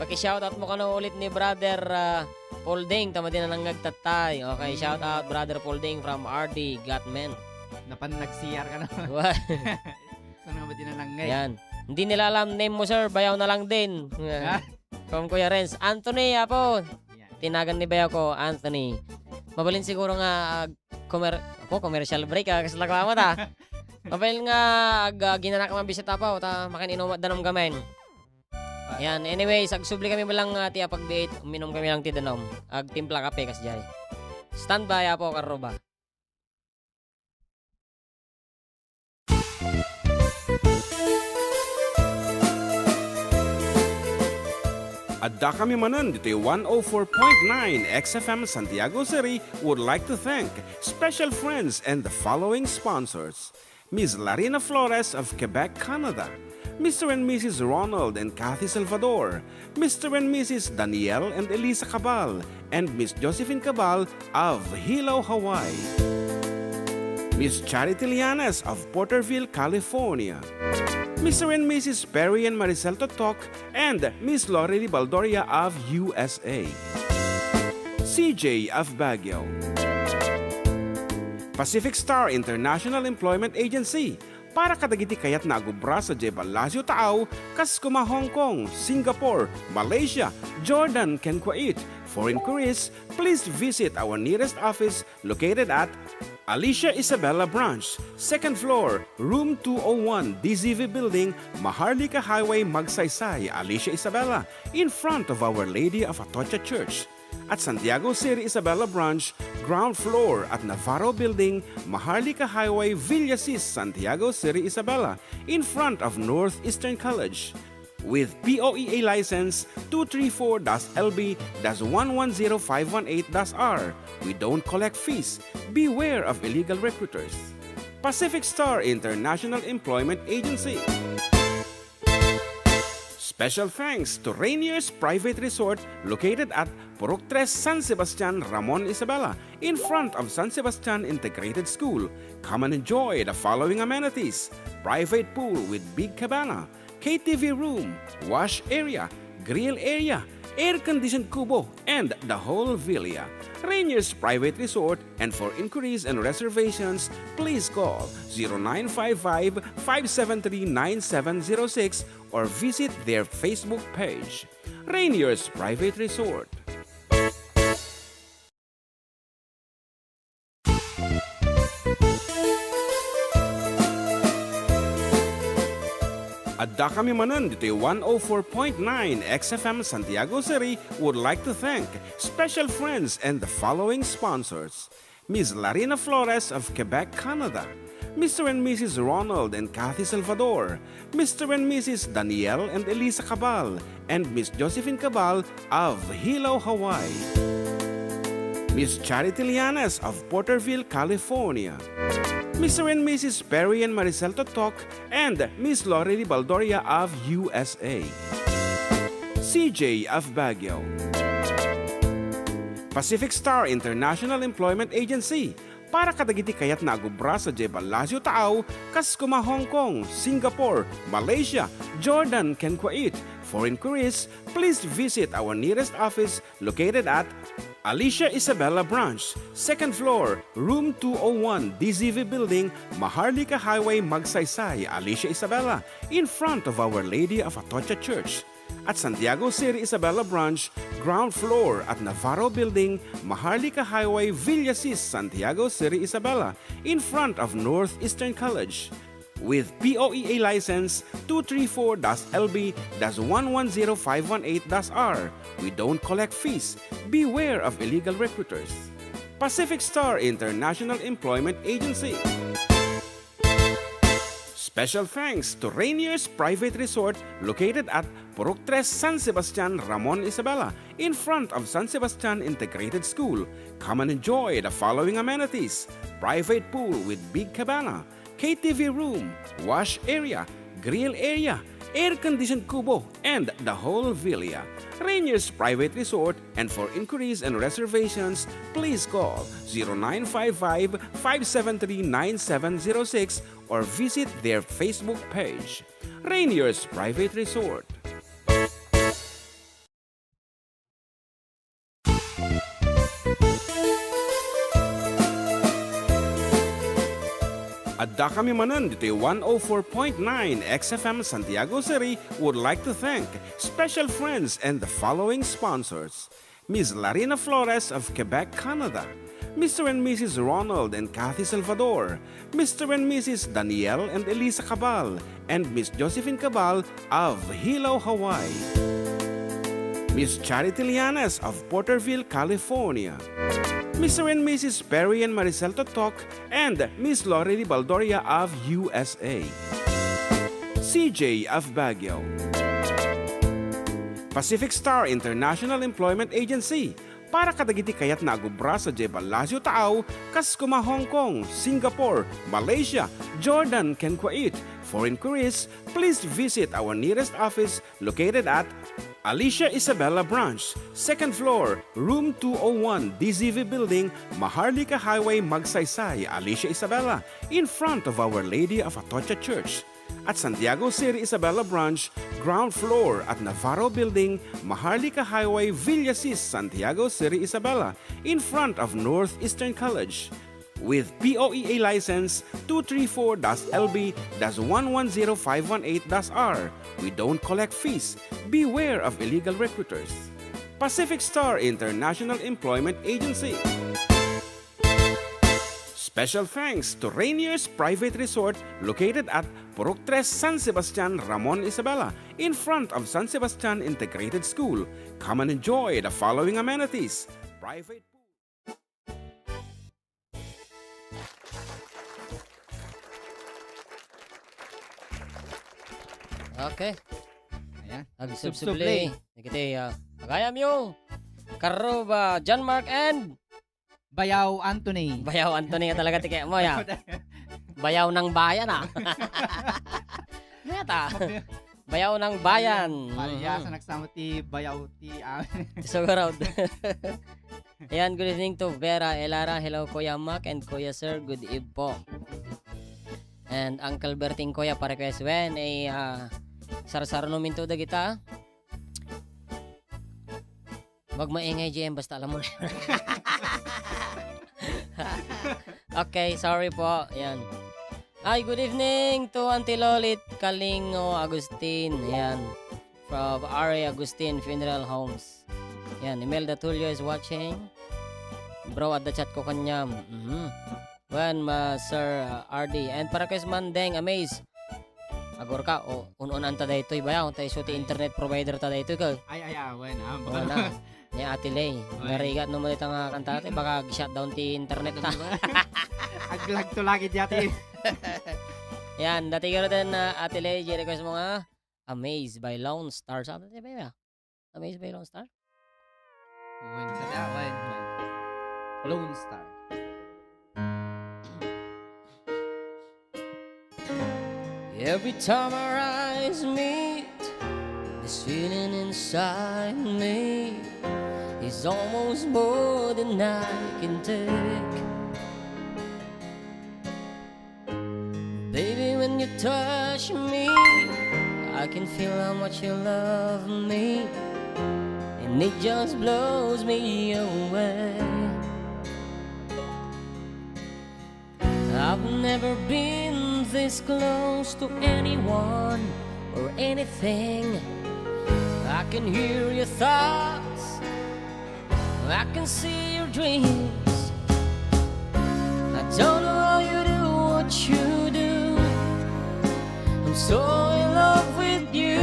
Paki-shoutout mo kano ulit ni Brother, ah, Polding, tama din ang nagtatay. Okay, shout out, Brother Polding from R D Gatman. Napan nag-C R ka na. Wa-, Saan nga ba tinanangay? Yan. Hindi nila alam name mo, sir. Bayaw na lang din. Ah. From Kuya Renz. Anthony, apo. Yan. Tinagan ni bayaw ko, Anthony. Mabalin siguro nga, ah, commer-, apo, commercial break, ah, kasi lagawa mo ta. Mabalin nga, ag-, ah, ginanak man bisita pa, ta makin inom at danum gamen. Ah. Yan. Anyways, agsubli kami lang, ah, ti apagbiit, uminom kami lang ti danum. Agtimpla kape, kasjay. Standby, apo, karuba. Adda kami manen ditoy one oh four point nine X F M Santiago City would like to thank special friends and the following sponsors: Miss Larina Flores of Quebec, Canada, Mister and Missus Ronald and Kathy Salvador, Mister and Missus Daniel and Elisa Cabal, and Miss Josephine Cabal of Hilo, Hawaii. Miss Charity Lianes of Porterville, California. Mister and Missus Perry and Maricel Totok and Miss Lorely Baldoria of U S A. C J of Baguio. Pacific Star International Employment Agency, para kadagiti kayatna a agubra sadiay Palacio Taaw, kas kuma Hong Kong, Singapore, Malaysia, Jordan, ken Kuwait. For inquiries, please visit our nearest office located at Alicia Isabela Branch, second floor, room two oh one, D Z V Building, Maharlika Highway, Magsaysay, Alicia Isabela, in front of Our Lady of Atocha Church. At Santiago City Isabela Branch, ground floor at Navarro Building, Maharlika Highway, Villasis, Santiago City Isabela, in front of Northeastern College. With P O E A license two three four dash L B dash one one zero five one eight dash R, we don't collect fees. Beware of illegal recruiters. Pacific Star International Employment Agency. Special thanks to Rainier's Private Resort, located at Purok Tres, San Sebastian, Ramon Isabela, in front of San Sebastian Integrated School. Come and enjoy the following amenities: private pool with big cabana, K T V room, wash area, grill area, air-conditioned kubo, and the whole villa. Rainier's Private Resort, and for inquiries and reservations, please call zero nine five five, five seven three, nine seven zero six or visit their Facebook page. Rainier's Private Resort. Adda kami manen ditoy one oh four point nine X F M Santiago City would like to thank special friends and the following sponsors: Miss Larina Flores of Quebec, Canada, Mister and Missus Ronald and Kathy Salvador, Mister and Missus Daniel and Elisa Cabal, and Miss Josephine Cabal of Hilo, Hawaii, Miss Charity Lianes of Porterville, California, Mister and Missus Perry and Maricel Totok, and Miss Lorely Baldoria of U S A, C J of Baguio, Pacific Star International Employment Agency, Para kadagiti kayatna a gubra sadiay Palacio Taaw, kas kuma Hong Kong, Singapore, Malaysia, Jordan, ken Kuwait. For inquiries, please visit our nearest office located at Alicia Isabela Branch, second floor, room two oh one, D Z V Building, Maharlika Highway, Magsaysay, Alicia Isabela, in front of Our Lady of Atocha Church. At Santiago Seri Isabela Branch, ground floor at Navarro Building, Maharlika Highway, Villasis, Santiago Seri Isabela, in front of Northeastern College. With P O E A license two three four dash L B dash one one zero five one eight dash R, we don't collect fees. Beware of illegal recruiters. Pacific Star International Employment Agency. Special thanks to Rainier's Private Resort located at Purok Tres, San Sebastian, Ramon Isabela, in front of San Sebastian Integrated School. Come and enjoy the following amenities: private pool with big cabana, K T V room, wash area, grill area, air-conditioned kubo, and the whole villa. Rainier's Private Resort, and for inquiries and reservations, please call zero nine five five, five seven three, nine seven zero six or visit their Facebook page. Rainier's Private Resort. Adda kami manen ditoy one oh four point nine X F M Santiago City would like to thank special friends and the following sponsors: Miss Larina Flores of Quebec, Canada, Mister and Missus Ronald and Kathy Salvador, Mister and Missus Daniel and Elisa Cabal, and Miss Josephine Cabal of Hilo, Hawaii. Miss Charity Lianes of Porterville, California. Mister and Missus Perry and Maricel Totok and Miss Lorely Baldoria of U S A. C J of Baguio. Pacific Star International Employment Agency, para kadagiti kayatna a gubra sadiay Palacio Taaw, kas kuma Hong Kong, Singapore, Malaysia, Jordan, ken Kuwait. For inquiries, please visit our nearest office located at Alicia Isabela Branch, second floor, room two oh one, D Z V Building, Maharlika Highway, Magsaysay, Alicia Isabela, in front of Our Lady of Atocha Church. At Santiago City Isabela Branch, ground floor at Navarro Building, Maharlika Highway, Villasis, Santiago City Isabela, in front of Northeastern College. With P O E A license two three four dash L B dash one one zero five one eight dash R, we don't collect fees. Beware of illegal recruiters. Pacific Star International Employment Agency. Special thanks to Rainier's Private Resort located at Purok Tres, San Sebastian, Ramon Isabela, in front of San Sebastian Integrated School. Come and enjoy the following amenities: private pool. Okay. Ayan. Agsubsubli. Subsubli. Dagiti, ah, agayamyo. Karuba, John Mark and Bayaw Anthony. Bayaw Anthony nga talaga ti kayatmo, ya. Bayaw ng bayan, ah. Meta. Bayaw ng bayan. Alias, mhm, nagsamo ti bayaw ti, ah, ti sugurod. Ayan, good evening to Vera Elara. Hello, Kuya Mac and Kuya Sir. Good eve po. And Uncle Berting, Kuya, pa-request wen, eh, ah, sarsarno minto dagita. Wag maingay, J M, basta alam mo na. Okay, sorry po. Yan. Hi, good evening to Auntie Lolit Kalingo Agustin. Yan. From Ari Agustin Funeral Homes. Yan, Imelda Tulio is watching. Bro, adda chat ko kanyam. Mhm. Wen, ma-, Sir, uh, R D. And para kay Mandeng, amaze. Agurka, o, un-unan ta daytoy bayaw, ta isu ti internet provider ta daytoy, ka. Ay, ay, ah, wen, ah, baka na. Ni Ate Lay. Ay. Narigat no mo dita nga kanta, te, baka shutdown ti internet ta. Aglag to lagi di ate. Yan, dati garo din, uh, Ate Lay, di request mo nga, Amazed by Lone Star. Sa atin, di ba? Amazed by Lone Star? Wen, sabi, ah, wen, wen. Lone Star. Every time our eyes meet, this feeling inside me is almost more than I can take. Touch me, I can feel how much you love me, and it just blows me away. I've never been this close to anyone or anything. I can hear your thoughts, I can see your dreams. I don't know how you do what you do. I'm so in love with you.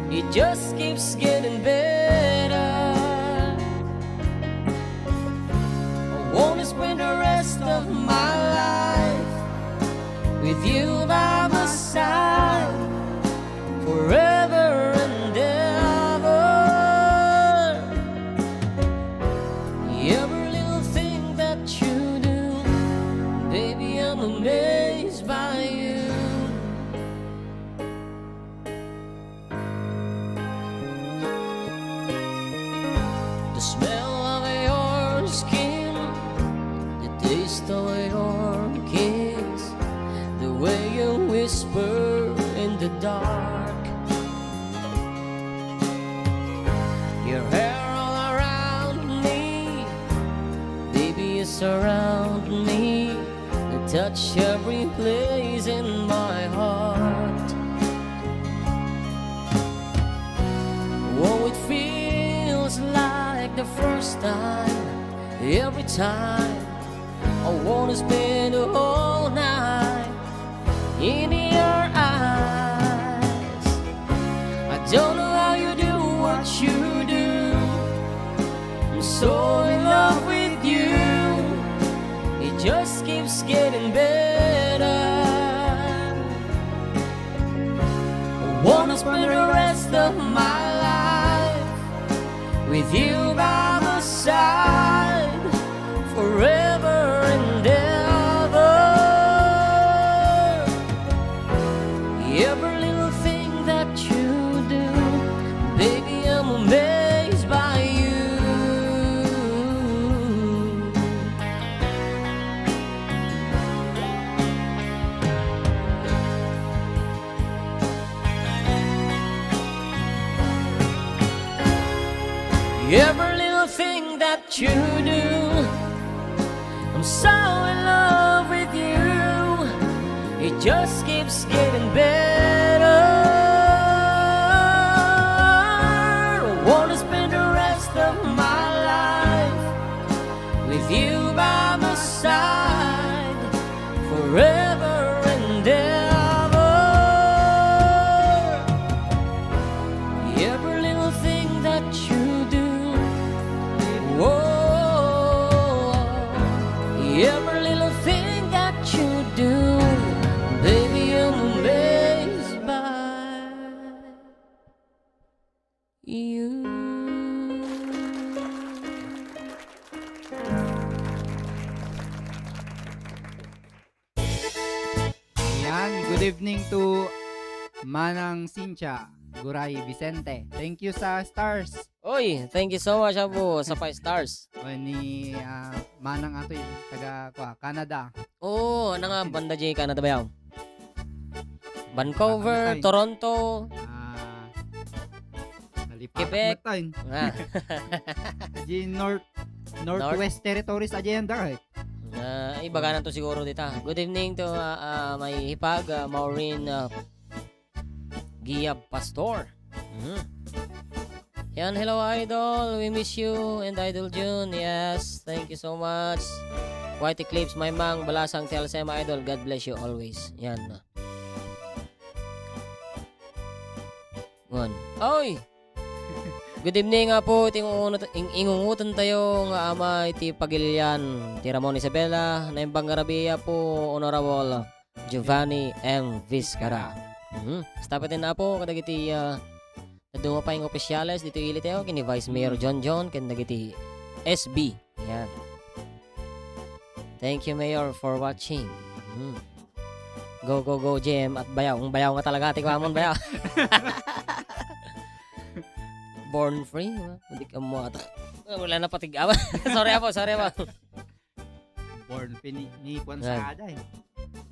It just keeps getting better. I wanna spend the rest of my life with you by my side forever and ever. Every little thing that you do, baby, I'm amazed by you. The smell of your skin, the taste of your kiss, the way you whisper in the dark. Your hair all around me, baby, you surround me and touch every place in my heart. Oh, it feels like the first time. Every time I wanna spend the whole night in your eyes. I don't know how you do what you do. I'm so in love with you. It just keeps getting better. I wanna spend the rest of my life with you by my side forever and ever. Every little thing that you do, baby, I'm amazed by you. Every little thing that you do, I'm so in love with you. It just keeps getting better. I wanna spend the rest of my life with you by my side forever and ever. Every little thing that you do, oh, every little thing that you do, baby, I'm amazed by you. Yan, good evening to Manang Cynthia Guray Vicente. Thank you sa stars. Oy, thank you so much, Apo, sa five stars. O, ni ah, Manang Atoy, taga kwa, Canada. Oo, ano nga, banda di Canada ba yaw? Vancouver, Canada, eh. Toronto, Ah, nalipatak Quebec. Met tayo. Ah. Di North, Northwest Territories, aja yan da eh. Ah, ay, baganan to siguro dita. Good evening to ah, ah, may hipag, ah, Maureen ah, Giab Pastor. Mhm. Yan, hello Idol, we miss you and Idol June, yes, thank you so much. White Eclipse, Maymang, Balasang, T L S M Idol, God bless you always. Yan. One. Oy! Good evening nga po, iti ingungunot- ing- ingungutan tayo nga ama iti pagilian ti Ramon Isabela, naimbag nga rabii po, Honorable Giovanni M. Vizcara. Mhm. Stop it na po, kadagiti ah, naduma pay nga opisyales dito ili tayo, kini Vice Mayor John John, ken dagiti S B. Yan. Thank you, Mayor, for watching. Mhm. Go, go, go, J M at Bayaw. Ang Bayaw nga talaga, ti kuamon, Bayaw. Born free, ha? Hindi ka mo ata. Ah, wala na patig-, ah, sorry, Apo, sorry, Apo. Born free ni, ni Kwan Ah. Sada, eh.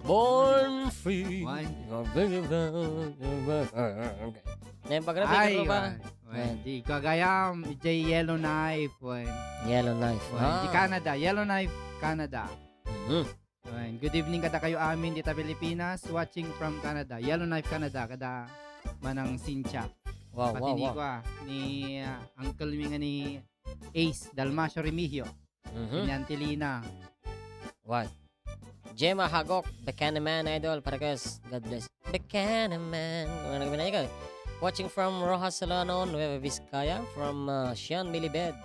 Born free. Wen. Okay. Naimbag rabii, Ay, karuba. Wen. Wen. Ayan. Di ko agayam, idiay Yellowknife, wen. Yellowknife. Wen. Di Ah. Canada, Yellowknife, Canada. Mhm. Wen. Good evening kadakayo amin dita Pilipinas, watching from Canada. Yellowknife, Canada, kada Manang Cynthia. Wow, Pati wow, ni wow. kua, ni, ah, uncle mi nga ni Ace Dalmacio Remigio. Mhm. Ni Auntie Lina. Wen. Gemma Hagok, Bacana Man, idol, Paracas. God bless. Bacana Man. Kung ano kami na ikaw. Watching from Roxas Solano, Nueva Vizcaya, from, uh, Sian Milibed.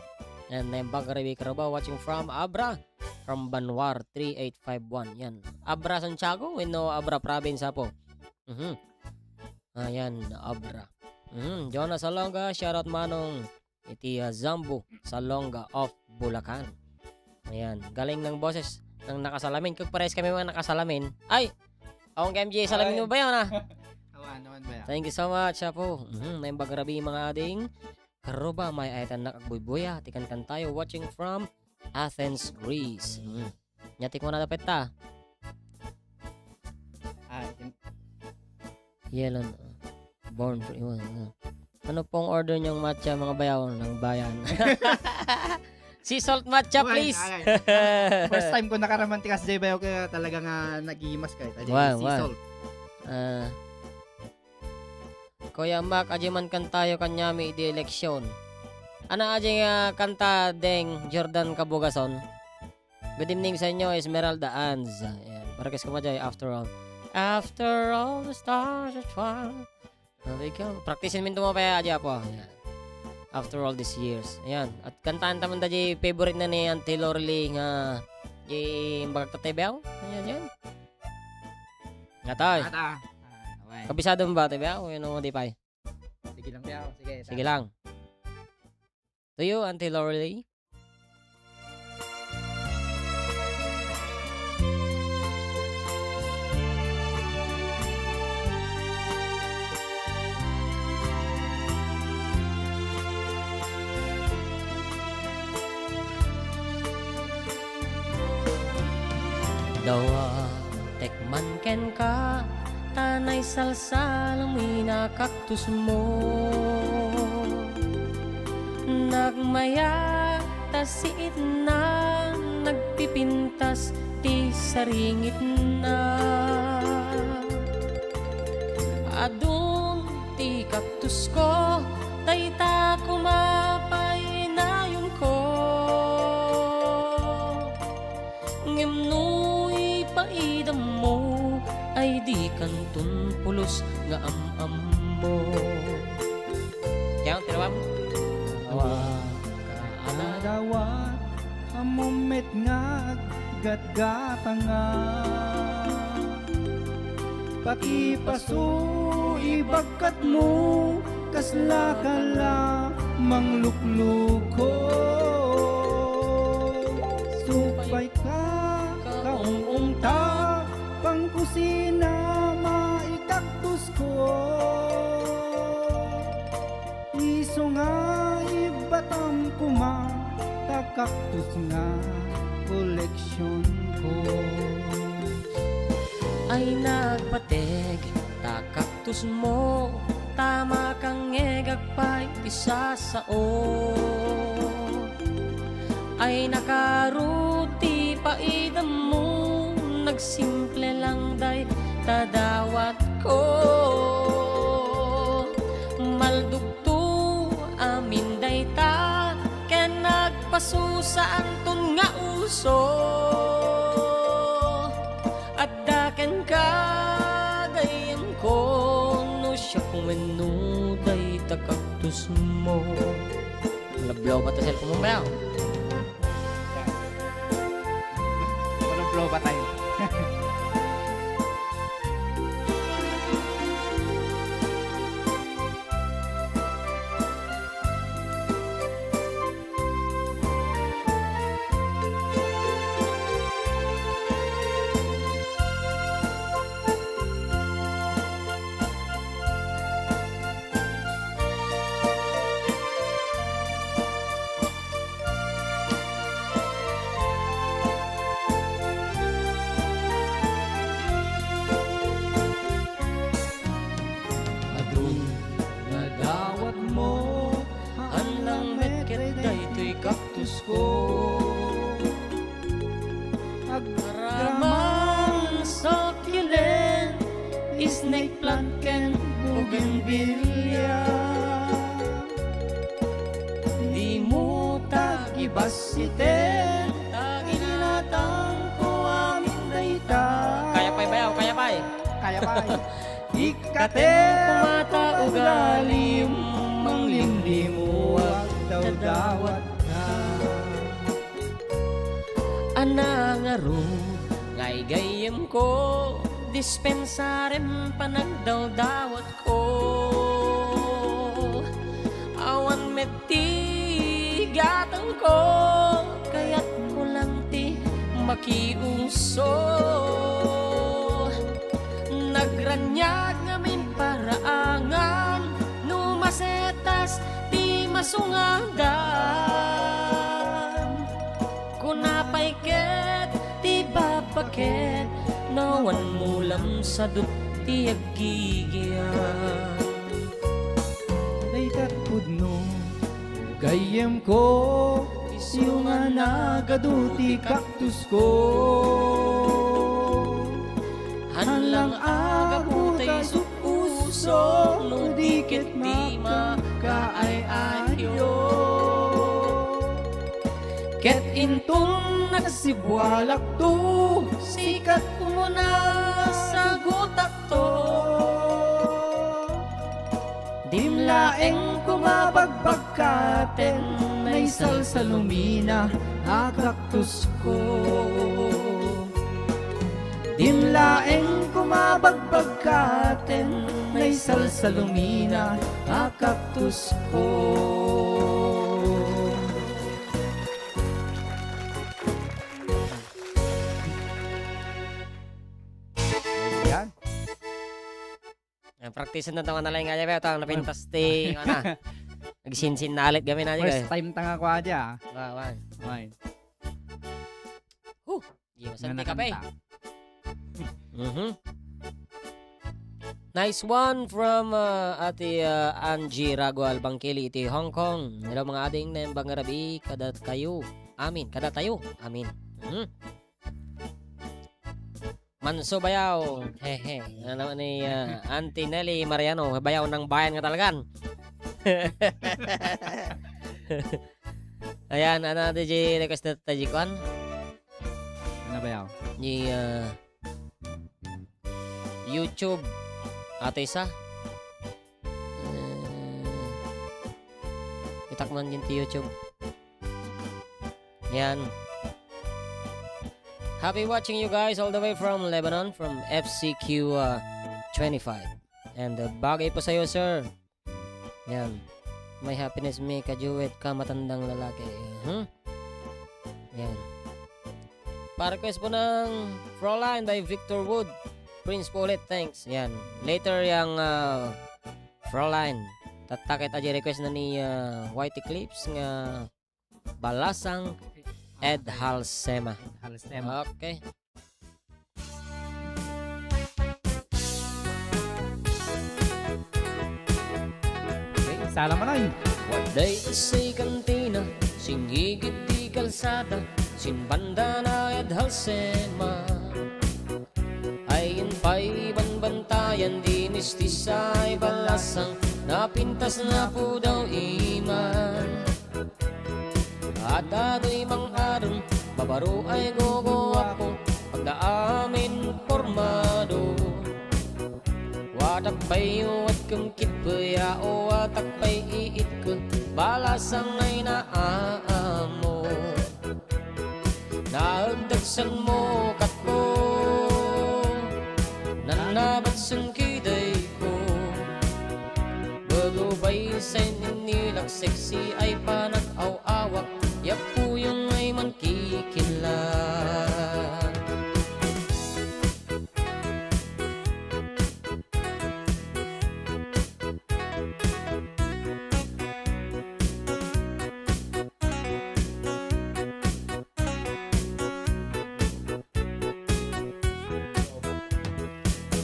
And Nembag Rabi Karuba, watching from Abra, from Banwar three eight five one. Yan. Abra Santiago, wenno Abra Province, apo. Mhm. Ayan, Abra. Mhm. Jonas Salonga, shoutout manong. Iti, ah, Zambo Salonga of Bulacan. Ayan, galing ng boses ng nakasalamin. Kung parehas kami mga nakasalamin, ay! Awang ka M J, salamin Ay. mo ba yun, ah? Awan, awan ba yan? Thank you so much, apo. Mhm, naimbag rabii, mga ading. Karuba, maay-ayatennak agbuybuya. Ti kankantayo, watching from Athens, Greece. Mhm. Nya ti kunada pay ta. Ah, in- Yellow, born for iwan. Ano pong order niyong matcha, mga bayaw ng bayan? Sea salt matcha, Uy, please. Ay, ay. First time ko nakaraman ti kasjay bayaw, kaya talaga nga nagimas kayo. Tadi Wow, sea wow. salt. Ah. Kuya Mac, adi man kantayo kaniami idi eleksyon. Ana adi nga kanta, Deng Jordan Kabugason? Good evening sa inyo, Esmeralda Anz. Ayan. Para kas kumadya, after all. After all the stars are twinkling. Sabi ko, practice-en min tumapay, adi, apo. Ayan. After all these years. Ayan. At kantaan taman da di favorite na ni Auntie Lorly nga di bagak tatebew. Ayan, yan. Ngatoy. Ata. Ah, okay. Kabisado mo ba, tatebew? O yun, o, di pa eh. Sige lang, Biaw. Sige, Sige ta. lang. To you, Auntie Lorly. Dawatek man kenka, ta naisalsal mi na kaktusmo. Nagmayat ta siitna, nagpipintas ti saringitna. Adun ti kaktusko, dayta koma pay nayonko. Ngem no ipaidammo, ay dikanton pulos nga am-ammo. Yan, tirawam. Awa, kaadawat, ammom met nga aggatgatanga. Pakipasu, ibagkatmo, kasla ka la manglukluko. Supay ka, kaung-ungta, pangkusina, maikaktusko. Isu nga ibbatam koma, ta kaktus nga koleksionko. Ay nagpateg ta kaktusmo, ta makangngegak pay ti sasao. Ay nakaro ti paidammo, nagsimple lang dayta dawatko. Maldugto amin dayta, ken nagpasu, saanton nga uso. Adda kenka, gayyemko, no siak wenno dayta kaktusmo. Nablow ba ta cellphone mo, Mel? Nablow ba tayo? ko. Agramang succulent, snake plant ken bougainvillea. Dimo ta gibassiten, ta ginatangko amin dayta. Kaya pay bayaw, kaya pay. Kaya pay. Ikkatem koma ta ugalim, manglimlimuag dawdawatna. Ana ngarud nga igayyemko, dispensarem panagdawdawatko. Awan met ti gatengko, kayatko lang ti makiuso. Nagraniag ngamin paraangan no masetas ti masungadan. Kuna pay ket ti babba ket, nawan mulam sadut ti aggigyan. Daytat pudno, gayyemko, isu nga nagadu ti kaktusko. Hanlang agapu tay suk-usok, no di ket di makaay-ayo. Ket inton nagsibualakto, sikat umuna sagutakto. Dim laeng koma bagbagkaten, naisalsalumina a kaktusko. Dim laeng koma bagbagkaten, naisalsalumina a kaktusko. Yan. Ah, practice na tayo, nalaing nga, pero napintas ti, ano, nagsinsin na alit kami na, First eh. Time ta nga kwa dya. Wa, wa. Ay. Huh, di mo Nga santi ka pa, eh. Nakanta. Mhm. Nice one from, uh, Ate, uh, Angie Ragual Bangkili iti Hong Kong. Hello, mga ading, naimbag nga rabii kadatayo. Amin. Kadatayo. Amin. Mhm. Manso Bayaw. Hehe. Ano ni, ah, Auntie Nelly Mariano? Bayaw ng bayan nga talagan. Ayan, ano, D J request na tayo, kuan? Ano, Bayaw? Ni, ah, YouTube. Ato isa. Eh, itak man din ti YouTube. Yan. Happy watching you guys all the way from Lebanon, from F C Q, uh, twenty-five. And, uh, bagay po sa'yo, sir. Yan. My happiness me, kajuet ka, matandang lalaki. Mhm. Yan. Pa-request po ng Fraulein by Victor Wood. Prince po ulit, thanks. Yan. Later yang, uh, Fraulein. Tatta ket adjay request na ni, uh, White Eclipse nga Balasang Ed Halsema. Ed Halsema. Okay. Okay, sala man ay. Waday kasi kantina, sinigit ti kalsada, sinbanda na Ed Halsema. Ay, in pay banbantayan, di mistisay balasang, napintas na pudaw iman. At adoy mang-arem, babaro ay guguwapo, pagdaamin pormado. Watak pay uwat kem kitpe, ya o watak pay iitke, balasang ay naamo. Naagdagsan mo, katmo, nanabat sen kiday ko. Bago bay sen inilak, sexy ay panag-aw-awak, ya puyong ay mankikilak.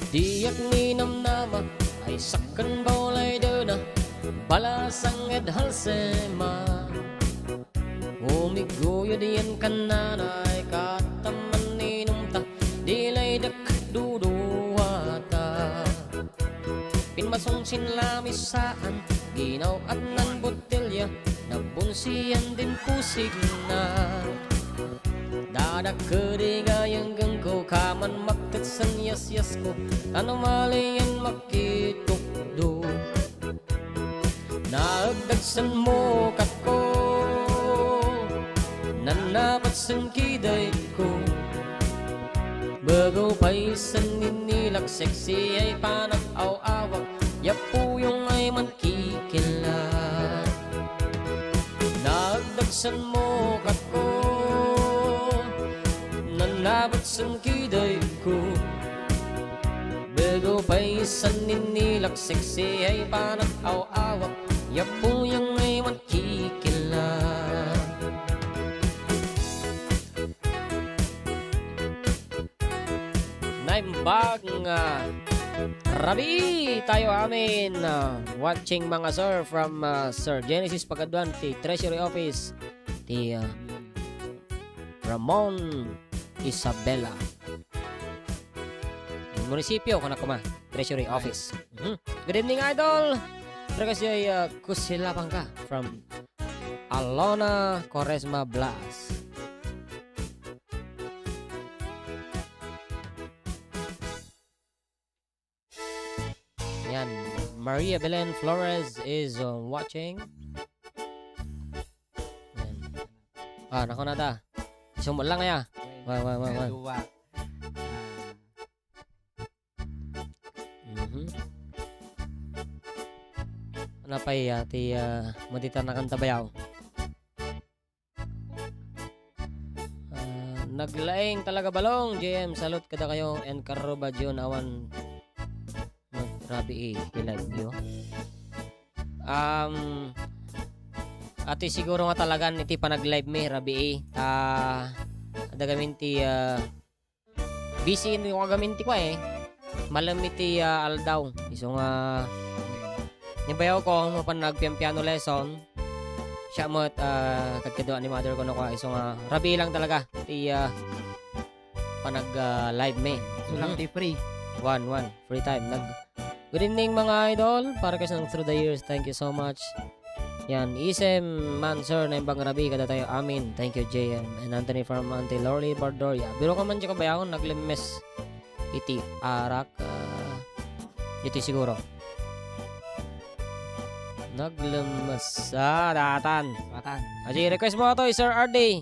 Diak ninamnama, ay sakken bawlay dena, balasang Ed Halsema. Umi Guyod yan kananay, kat ta maninumta, di lay dek duduata. Pinmasongsin lamisaan, ginaw-at nan botelya, nabunsian din pusigna. Dadakedi gayengko, kaman maktetsen yasyasko, tan umalian makitukdo. Naagdagsen mukatko, nannapatsen kidayko. Begew pay sen ninilak, sexy ay panag-aw-awak, yapuyong ay mankikilak. Naagdagsen mukatko, nannapatsen kidayko. Begew pay sen ninilak, sexy ay panag-aw-awak, yapuyong ay mankikilak. Naimbag nga rabii tayo amin. Ah, watching, mga sir, from, ah, Sir Genesis Pagaduan, ti Treasury Office, ti, ah, Ramon Isabela. Munisipyo, kuna kuma, Treasury Office. Mhm. Good evening, idol. Terima kasih, uh, Kusilabang ka from Alona Quaresma Blas. Yan. Maria Belen Flores is, uh, watching. Yan. Ah, naku na ta. Sumot lang ya. Wait. Wait, wait, wait, wait. Duwa. Ah. Mhm. Ano pa iya ti, ah, madita na kanta bayaw? Ah, naglaing talaga balong, J M, salute kadakayo, and Karuba Jun, awan, rabii, ti live view. Um, ati siguro nga talagan iti panag-live mi, rabii, ta, adda gamin ti, ah, busy ni ko gamin ti kua, eh. Malem iti, ah, aldaw. Isu nga, ni bayaw ko, mapan nagpian-piano lesson. Siya met, ah, kadkadua ni mother ko no kua. Isu nga, rabii lang talaga. Ti, ah, panag, ah, live mi. Isu lang ti free. One, one. Free time. Nag-, good evening, mga idol. Para kayo through the years. Thank you so much. Yan, isem man, sir, naimbag nga rabii kadatayo amin. Thank you, J M. And Anthony from Auntie Lorly Bardoria. Biro ka man, di ka bayaon, naglemmes iti arak, ah, iti siguro. Naglemmes. Ah, datan. Datan. Aji, request mo to, Sir R D.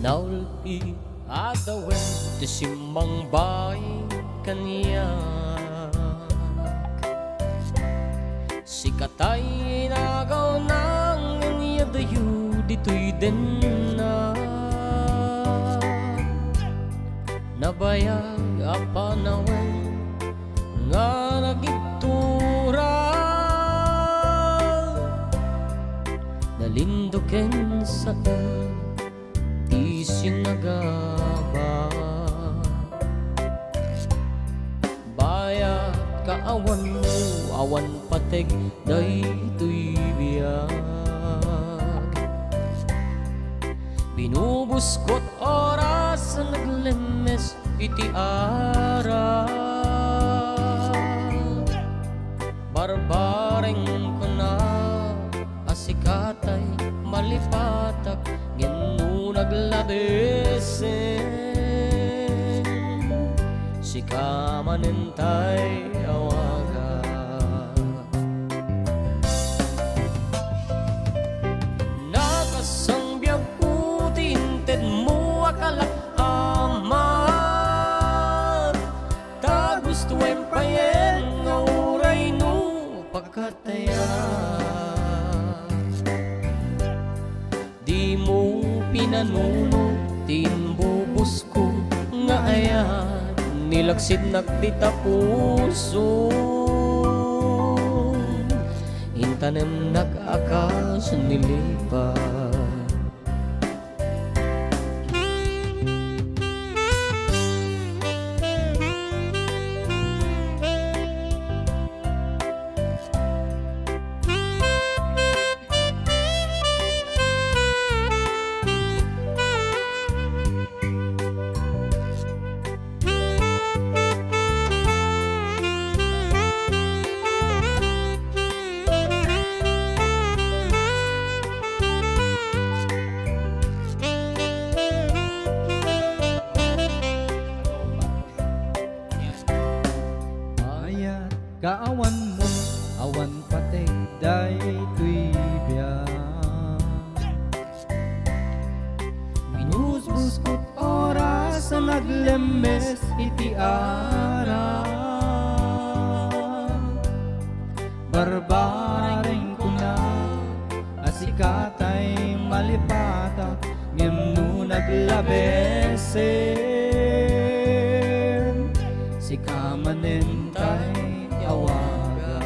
Naulpi adawen ti simmangbaing kaniak. Sikatay inagawna ngem iyadayo ditoy denna. Nabayag a panawen nga nagigtura. Nalinduken saen ti sinagaba. Bayat kaawanmo, awan pateg daytoy biag. Binubuskot oras a naglemmes iti arak. Barbareng kuna a sikatay malipatak, ngem no naglabesen, sika manen tay awaga. Nakasangbiagko ti intedmo a kalak-aman, ta gustoem payen nga uray no pagkatayan. Dimo pinanuno ti imbubusko nga ayat, nilaksidnak dita puso. Inton Tanemnak a kas ni lipa. Mayat kaawanmo, awan pateg daytoy biag. Binusbuskot oras a naglemmes iti arak. Barbareng kuna a sikatay malipatak, ngem no naglabesen, sika manen tay awaga.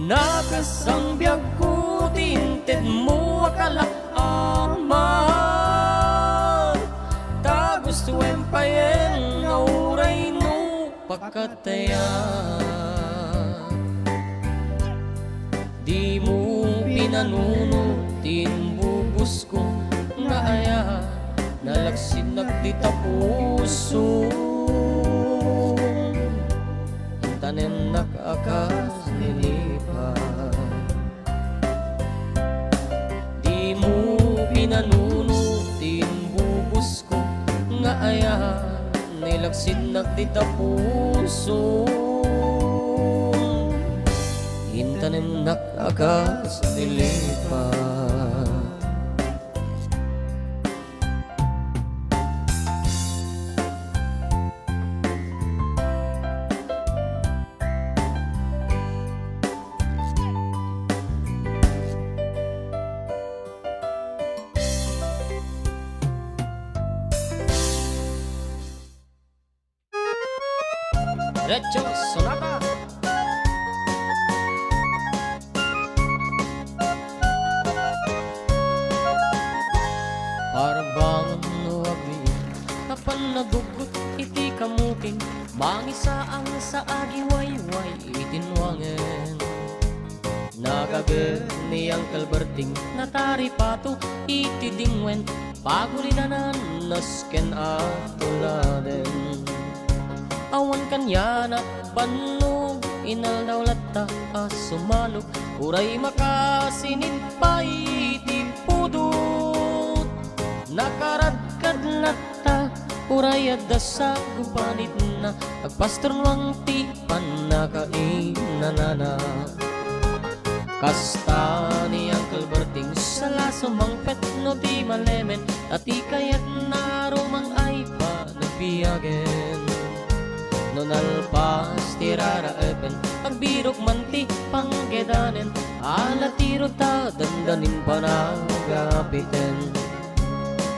Nakasang biagko ti intedmo a kala-, Ama, ta gustoem payen nga uray no pakatayak. Dimo pinanuno ti imbubusko nga ayat, nalaksidnak dita pusom. Intanemnak a kas ni lipa. Dimo pinanuno ti imbubusko nga ayat, nalaksidnak dita pusom. Intanemnak a kas ni lipa. Diretso, Sonata! Parbangon no agli, napan naguggot iti kamuting, mangisaang sa agiwayway iti nuangen. Nagaged ni Uncle Berting, nataripato iti dingwen, pagulidanan nasken a tuladen. Awan kaniana bannog, inaldaw latta a sumalog, uray makasinit pay ti pudot. Nakaradkad latta, uray adda sa gupanitna, agpastornuang ti pannakainanana. Kasta ni Uncle Berting, sala sumangpet no di malemen, ta ti kayatna rumang ay panagbiagen. No nalpas ti raraepen, agbirok man ti panggedanen, ala ti ruta dandanin panagapiten.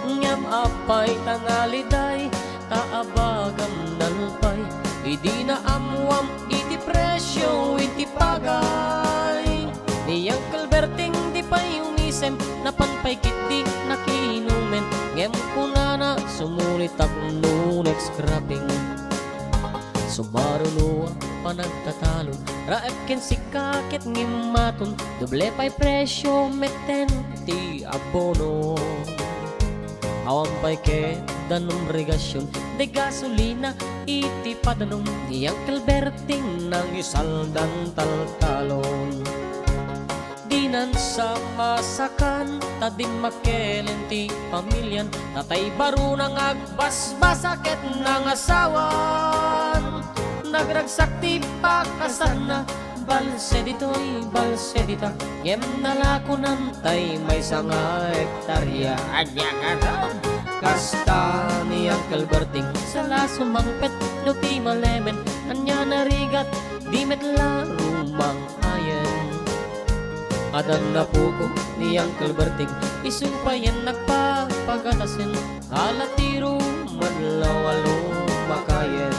Ngem apay ta naliday, ta abagan nalpay, idi naammuam iti presio iti pagay. Ni Uncle Berting di pay umisem, napan pay ketdi nakinumen, ngem kunana, sumulitak no next scrapping. Sumaruno a panagtatalon, raep ken sika ket ngimmaton, doble pay presio metten ti abono. Awan pay ket danum regasion, de gasolina iti padanum, ni Uncle Berting nangisaldan taltalon. Dinan sa masakan, ta dimmakelen ti pamilian, tatay baruna nga agbasbasa ket nangasawan. Nagragsak ti pakasanna, balse ditoy, balse dita, ngem nalakonan tay maysa nga hektarya. Ania ngarud? Kasta ni Uncle Berting, sala sumangpet no ti malemen, ania narigat, di met la rumang ayen. Adan napuko ni Uncle Berting, isu payen nagpapagatasen, ala ti ruman law a lumakayen.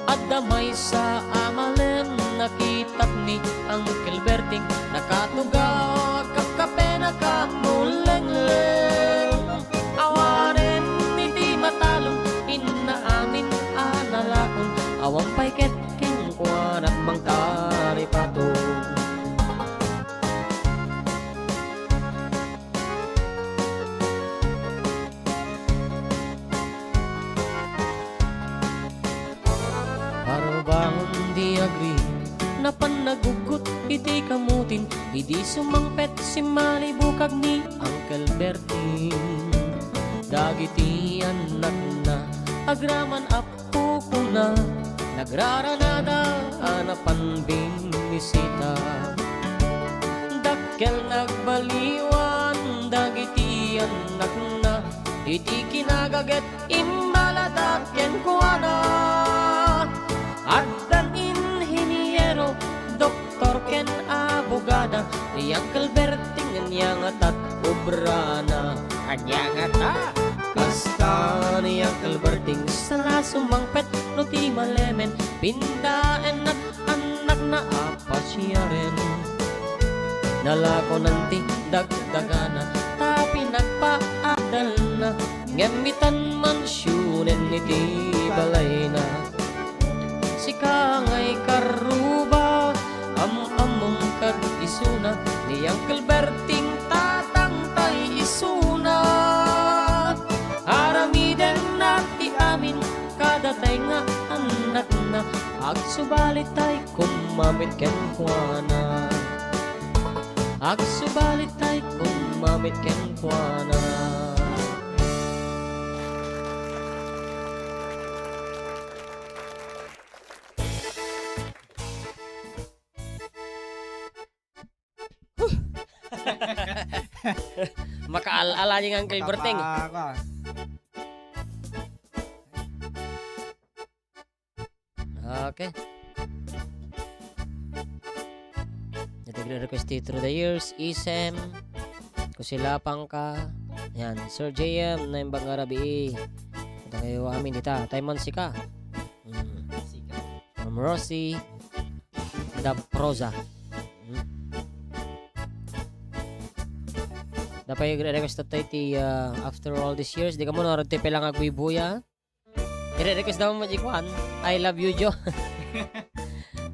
At Adda maysa a malem, nakitak ni Uncle Berting, nakatugaw, agkakkape, nakamulengleng. Awanen iti matalon, inna amin a nalakon, awan pay ket kenkuana mangtaripato. Parubaen ti agri, napan naguggot iti kamutin, idi sumangpet simmalibukag ni Uncle Berting. Dagiti annakna, agraman a kukuna, nagraranada a napan bimmisita. Dakkel nagbaliwan dagiti annakna, iti kinagaget imbaladak kenkuana. Addan inhiniero, doktor ken abogada, ni Uncle Berting ania ngata ti obrana. Ania ngata? Kasta ni Uncle Berting, sala sumangpet no ti malemen, pindaennak annakna a pasiaren. Nalakonan ti dagdagana, ta pinagpaadalna, ngem itan mansionen iti balayna. Sika ngay karruba, am-ammom kad isuna, ni Uncle Berting tatangtay isuna. Aramidenna ti amin kadatay nga annakna, agsubalitay koma met kenkuana. Agsubalitay koma met kenkuana. Makaal-ala ni Uncle Berting. Matapa ka. Okay. Iti nagre-request ti Through the Years, Isem, Kusilapangka. Yan, Sir J M, Naimbag nga Rabii. Ito kayo amin dita. Tayo man sika. Mm. From Rosie Daprosa. Mm. Dapay request tayo ti, ah, After All These Years. Di ka mo, narad ti pela nga agbuy-buya. Ire-request daw mo di kuan, "I love you, Jo."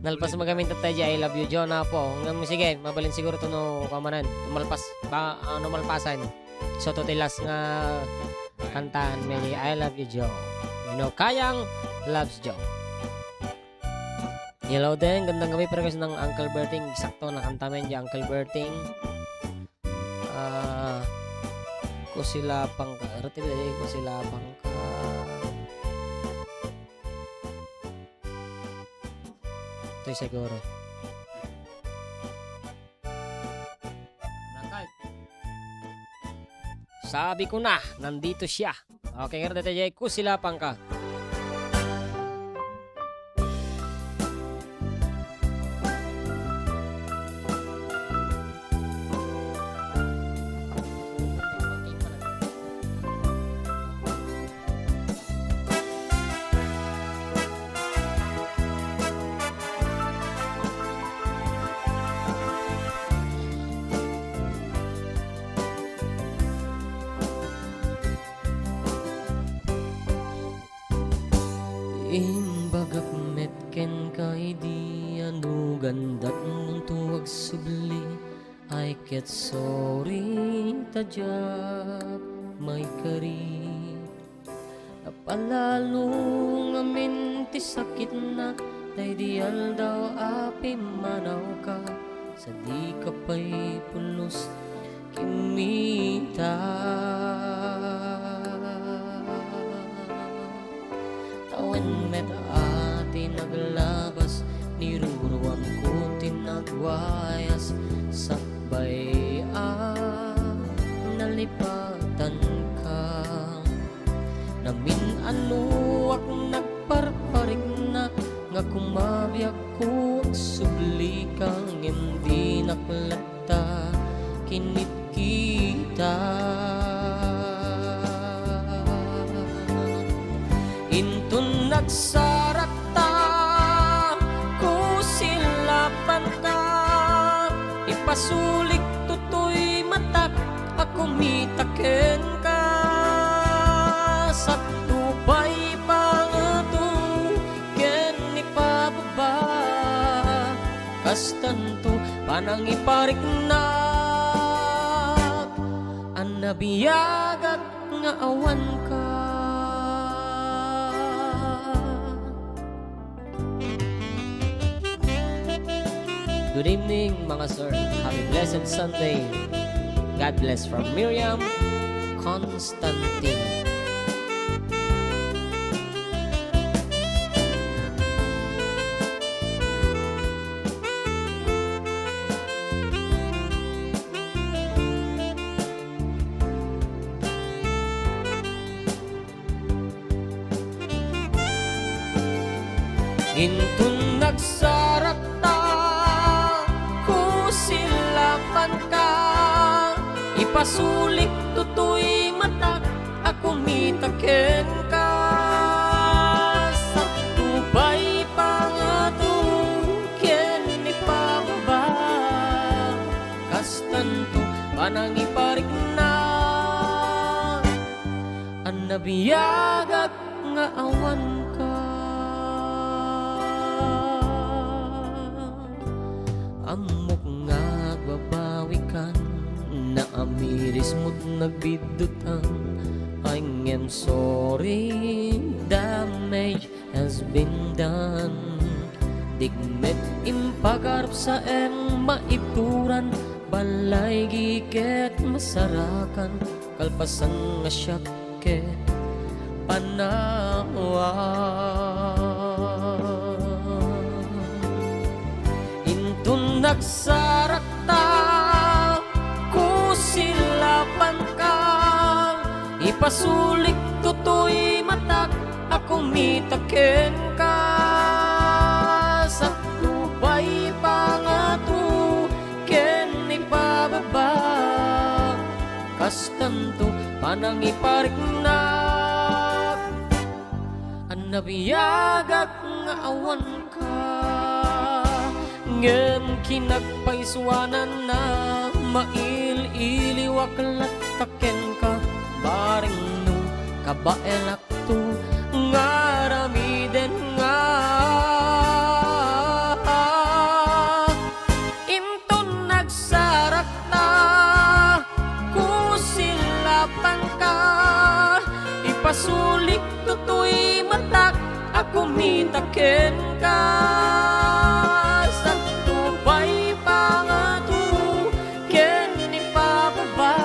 Nalpas mo gamin tattay di "I love you, Jo" na po. Ngem sige, mabalin siguro to no kuan manen. Tumalpas, ba, ah, no malpasan. So, to ti last nga kantaan mi, "I love you, Jo." You know, Kayang loves Jo. Hello din, gandang gabi, pero kasi ng Uncle Berting, sakto, nakanta men di Uncle Berting. Ah, Kusilapangka. Rati ba, eh, Kusilapangka. Ito siguro. Sabi ko na, nandito siya. Okay, nga rin, Kusilapangka. Imbagak met kenka idi anugandak munto agsubli, ay ket sorry ta diak maikari. Napalalo ngamin ti sakitna, daydi aldaw a pimmanawka, sadika pay pulos kimmita. Tawen met a ti naglabas, niruruamko ti nagwayas, sakbay a nalipatanka. Namin-anoak nagparparikna nga kumabiakko agsublika, ngem dinak latta kinitkita. Inton nagsarakta, Ipasulik toy matak a kumita kenka. Sakto pay pangato ken ipababa. Kastanto panangipariknak a nabiagak nga awanka. Good evening, mga sir. Happy blessed Sunday. God bless from Miriam Constantine. Inton nagsarakta, kusilapanka, ipasulik toy matak a kumita kenka. Sakto pay pangato ken ipababa. Kastanto panangipariknak a nabiagak nga awanka. Ammok nga agbabawikan, naamirismo't nagbiddutan. I am sorry, damage has been done. Dikmet impagarupsaem maibturan, balay giket masarakan, kalpasan nga siak ket panawan. Inton nagsarakta, kusilapanka, ipasulik toy matak a kumita kenka. Sakto pay pangato ken ipababa. Kastanto panangipariknak a nabiagak nga awanka. Ngem kinagpaysuananna, mail-iliwak latta kenka, bareng no kabaelakto nga aramiden nga. Inton nagsarakta, kusilapanka, ipasulik toy matak a kumita kenka. Sakto pay pangato ken ipababa.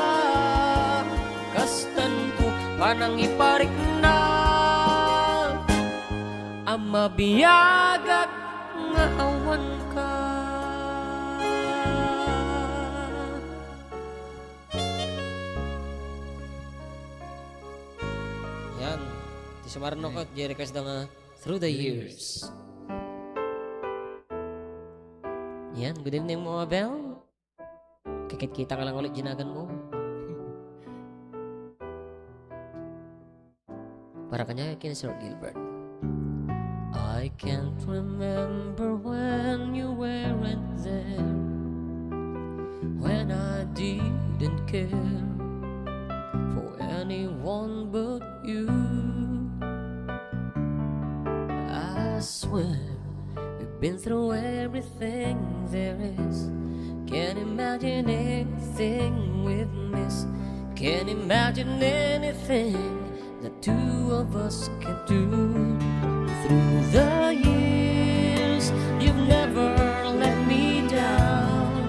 Kastanto panangipariknak a mabiagak nga awanka. Yan. Ti sumarno ko, di request da nga Through the Years. Yan. Good evening, Mama Bell. Kikit-kita ka lang ulit, ginagan mo. Para kanya ken Sir Gilbert. I can't remember when you weren't there, when I didn't care for anyone but you. I swear we've been through everything there is. Can't imagine anything we've missed. Can't imagine anything the two of us can do. Through the years, you've never let me down.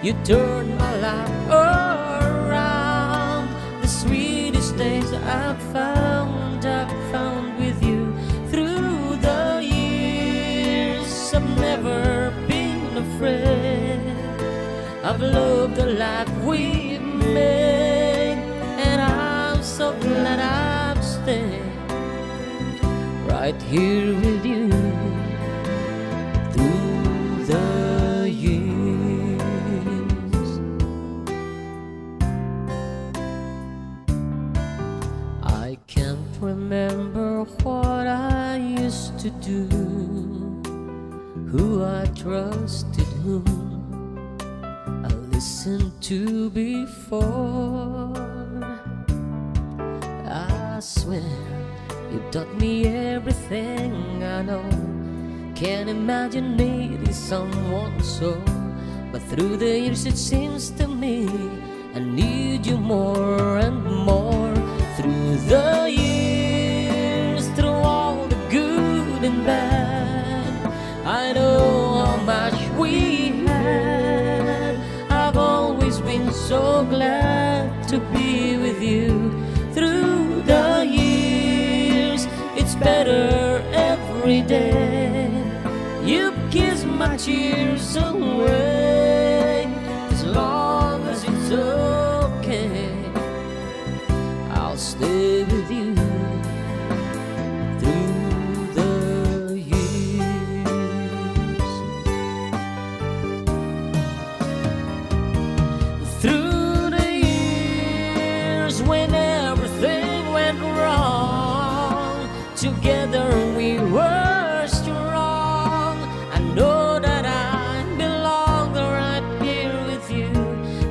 You turned my life around. The sweetest days I've found, I've found with you. Through the years, I've never been afraid. I've loved the life we've made, and I'm so glad I've stayed right here with you through the years. I can't remember what I used to do, who I trusted, whom Listen to before. I swear you taught me everything I know. Can't imagine needing someone so. But through the years, it seems to me I need you more and more. Through the years, through all the good and bad, I know how much we had. I've always been so glad to be with you. Through the years, it's better every day. You kiss my tears away. As long as it's okay, I'll stay with you through the years. Through the years when everything went wrong, together we were strong. I know that I belong right here with you.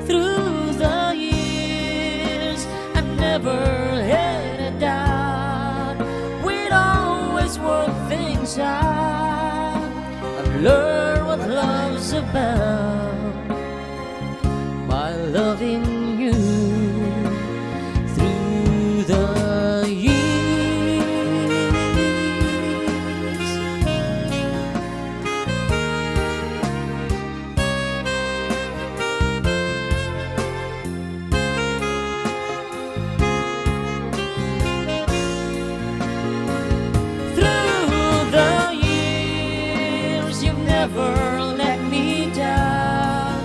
Through the years, I never had a doubt. We'd always work things out. I've learned what love's about by loving you through the years. Through the years, you've never let me down.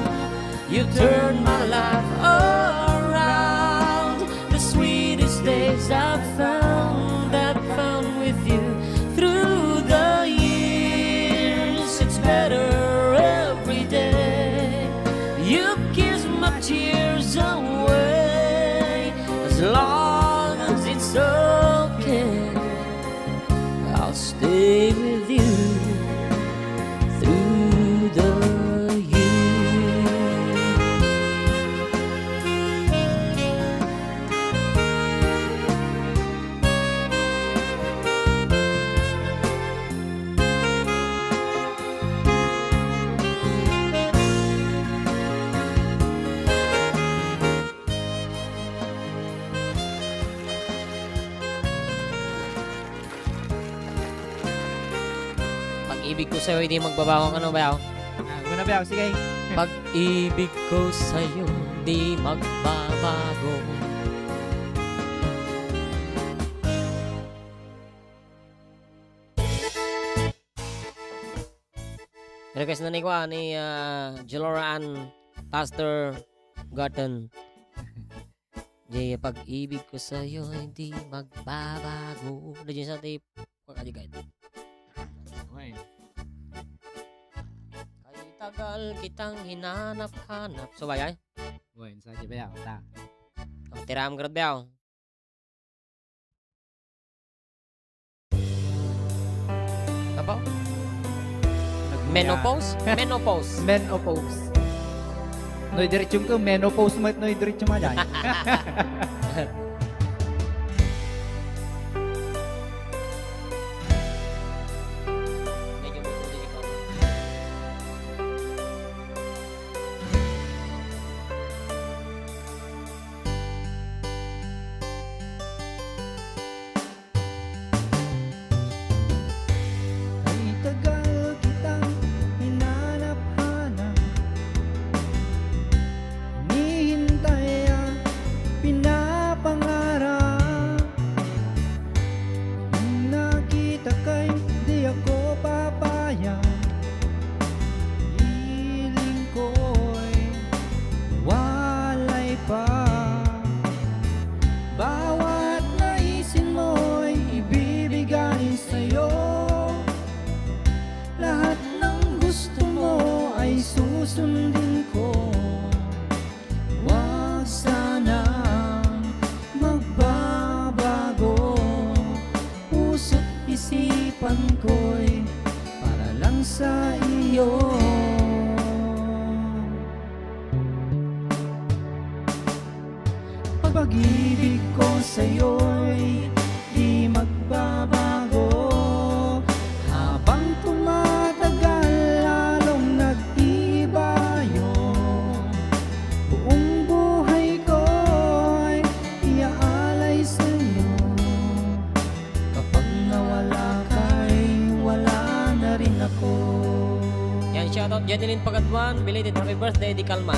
You turned my life around. The sweetest days I've found, I've found with you. Through the years, it's better every day. You kiss my tears away. As long as it's okay, I'll stay with you through the years. Pag-ibig ko sa'yo, hindi magbabago. Ano, Beo? Ah, una, Beo, sige. Pag-ibig ko sa'yo, di magbabago. Request na ni, kuan, ni, ah, Jelora Ann Pastor Garden. Jay, pag-ibig ko sa'yo hindi magbabago. Ano dyan sa tape? Pagkadi ka ito. Uy. Kay tagal kitang hinanap-hanap. So, ba yan? Uy, sa di ba yan? Ta. Oh, tiram, grad ba yan? Apo? Nagmula. Menopause? Menopause. Menopause. No, diretso ko, menopause mo, no, diretso mo dyan. Medyo mabuti ikaw. Ay, tagal kitang hinanap-hanap, hinihintay at pinapangarap. Nung nakita ka'y di ako papayag, hiling ko'y walay pa. Bawat naisin mo'y ibibigay sa'yo. Lahat ng gusto mo ay susundin ko. Huwag sanang magbabago. Puso't isipan ko'y para lang sa iyo. Pag-ibig ko sa'yo'y di magbabago. Habang tumatagal, lalong nag-iiba 'yun. Buong buhay ko'y iaalay sa'yo. Kapag nawala ka'y wala na rin ako. Yan, shoutout Jeneline Pagaduan, belated happy birthday, di kalman.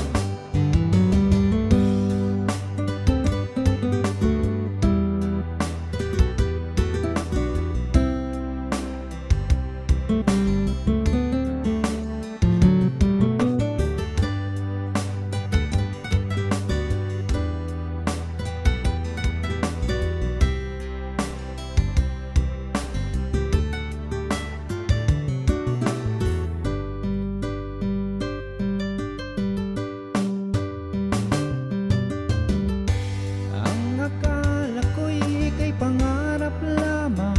Ang akala ko'y ika'y pangarap lamang,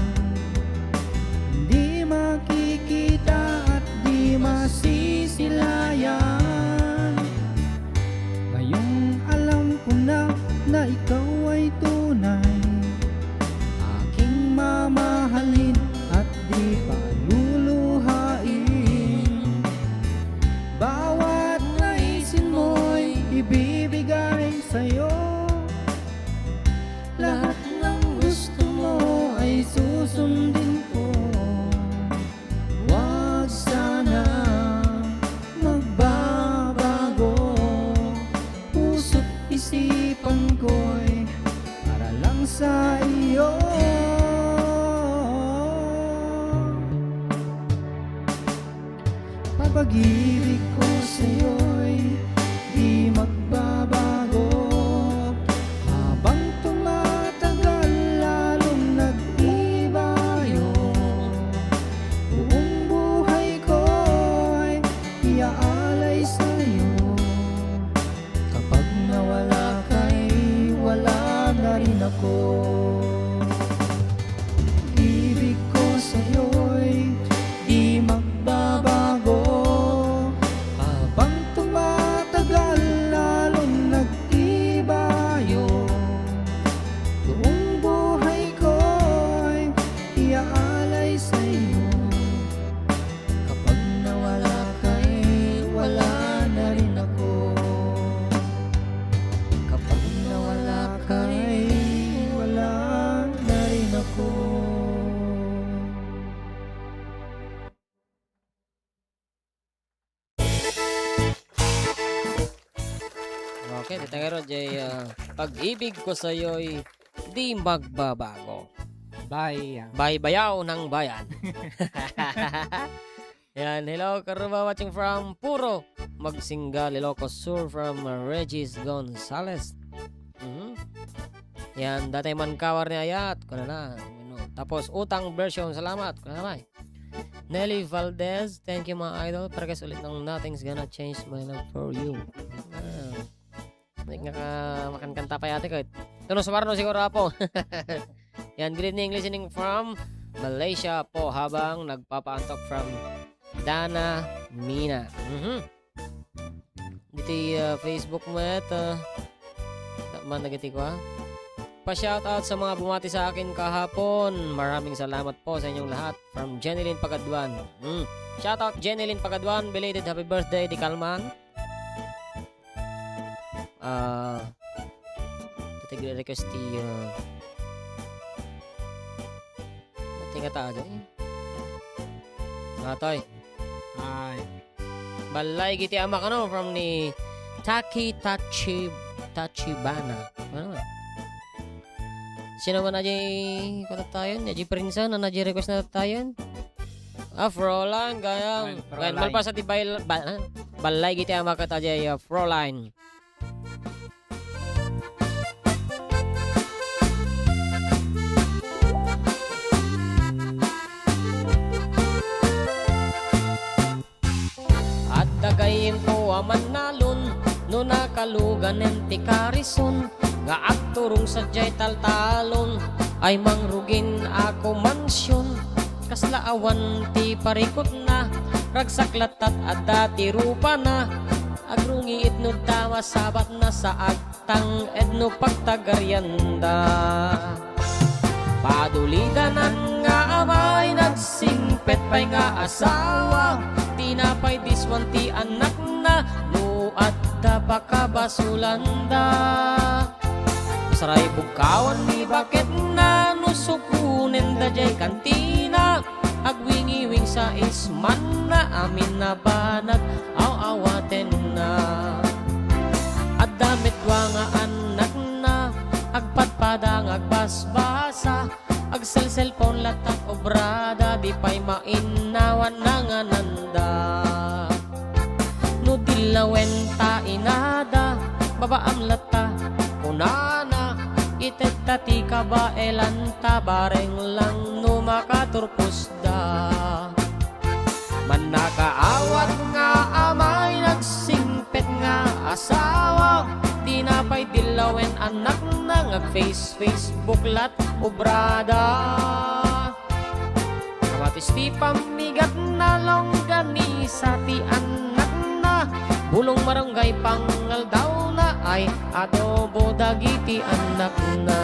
di makikita at di masisilayan. Ngayong alam ko na na ikaw ay tunay, aking mamahalin at di paluluhain. Bawat naisin mo'y ibibigay sa'yo. Lahat ng gusto mo ay susundin ko. Huwag sana magbabago. Puso't isipan ko'y para lang sa iyo. Pag-ibig ko sa'yo'y di magbabago. Habang tumatagal, lalong nag-iiba 'yun. Buong buhay ko'y iaalay sa'yo. Kapag nawala ka'y wala na rin ako. Ibig ko sa'yo'y di magbabago. Habang tumatagal, lalong nag-iiba 'yun. Buong buhay ko'y iaalay sa'yo. Kapag nawala ka'y wala na rin ako. Kapag nawala ka'y wala na rin ako. Okay, dita nga ron, jay, ah, pag-ibig ko sa'yo'y di magbabago. Bye, ah. Bye, Bayaw ng Bayan. Yan, hello, Karuba, watching from Puro, Magsingal, Ilocos Sur, from, uh, Regis Gonzalez. Mhm. Yan, dati man kawar ni Ayat, kuna na, ano. Tapos, Utang Version, salamat, kuna na, bye. Nelly Valdez, thank you, mga idol. Parehas ulit ng Nothing's Gonna Change My Love for You. Ah. Hindi nga ka-, makankanta pa yata ko. Ito na sumarno siguro, apo. Yan, good evening, listening from Malaysia po habang nagpapaantok from Dana Mina. Mhm. Dito, uh, Facebook mo ito. Man, nagiti ko, ha? Pa-shoutout sa mga bumati sa akin kahapon. Maraming salamat po sa inyong lahat. From Jenilyn Pagaduan. Mm. Shoutout Jenilyn Pagaduan. Belated happy birthday, di kalman. Ah, tatag request ti, ah, ba't nga ta, eh? Atoy. Ay. Balay giti ama kano from ni Taki Tachi-, Tachibana. Ano? Sino man na di kutatayon? Di Prinsa na na di request na tatayon? Ah, Froline, gayam. Ay, Froline. Gayam, malpasa ti bal-, bal-, ah? Balay giti ama kata di, ah, Froline. Adda gayemko a mannalon no nakaluganen ti karison nga agturong sadiay taltalon ay mangrugin a komansion. Kasla awan ti parikutna, ragsak latta adda ti rupana. Agrungi itnodda masabatna sa agtang edno pagtagarianda. Padulidanan nga amay nagsingpet pay nga asawa, tinapay diswan ti annakna no adda pakabasolanda. Saray bugkawan ni baketna no sukonen daydiay kantina. Agwingiwing sa ismanna, amin a banag aw-awatenna. Adda met dua nga annakna, agpadpada nga agbasbasa, agselselpon latta obrada, di pay mainnawan nangananda. No dillawen ta inada, babaam latta, kunana, itedta ti kabaelanta, bareng lang no makaturposda. Mannakaawat nga amay nagsingpet nga asawa, tinapay dillawen annakna, nga face-Facebook lat obrada. Kamatis ti pammigatna, longganisa ti annakna, bulong marunggay pangaldawna ay adobo dagiti annakna.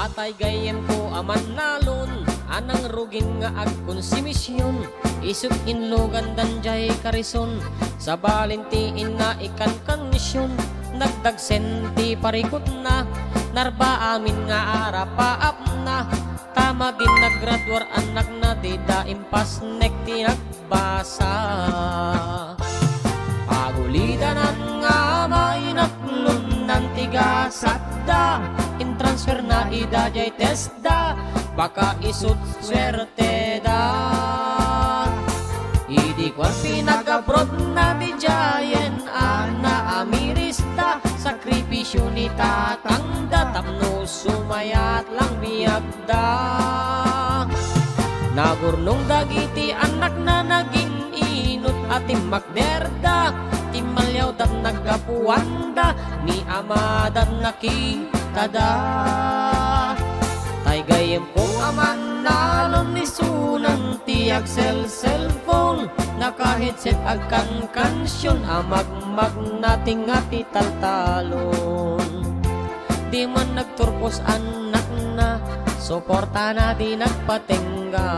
Atay gayyemko a mannalon a nangrugin nga agkonsumision, isut' inlugandan jay karison, sabalin ti inna ikankansion, nagdagsen ti parikutna, narba amin nga arapaapna, ta madin naggraduar annakna, dida impasnek ti nagbasa. Pagulidanan nga mainaklonnan ti gasatda, intransferna ida jay TESDA, baka isut' suerteda. Idi kuan pinag-abroadna ti jayen a naamirisda, sakripisio ni tatangda tapno sumayat lang biag da. Nagurnong dagiti annakna, nagin-inut a timmakderda. Timmaliawda, naggapuanda, ni amadan nakitada. Tay gayyemko a mannalon, isunan ti agsel-cellphone, naka-headset agkankansion a magmagna ti nga ti taltalon. Di man nagturpos annakna, suportana di nagpatengga.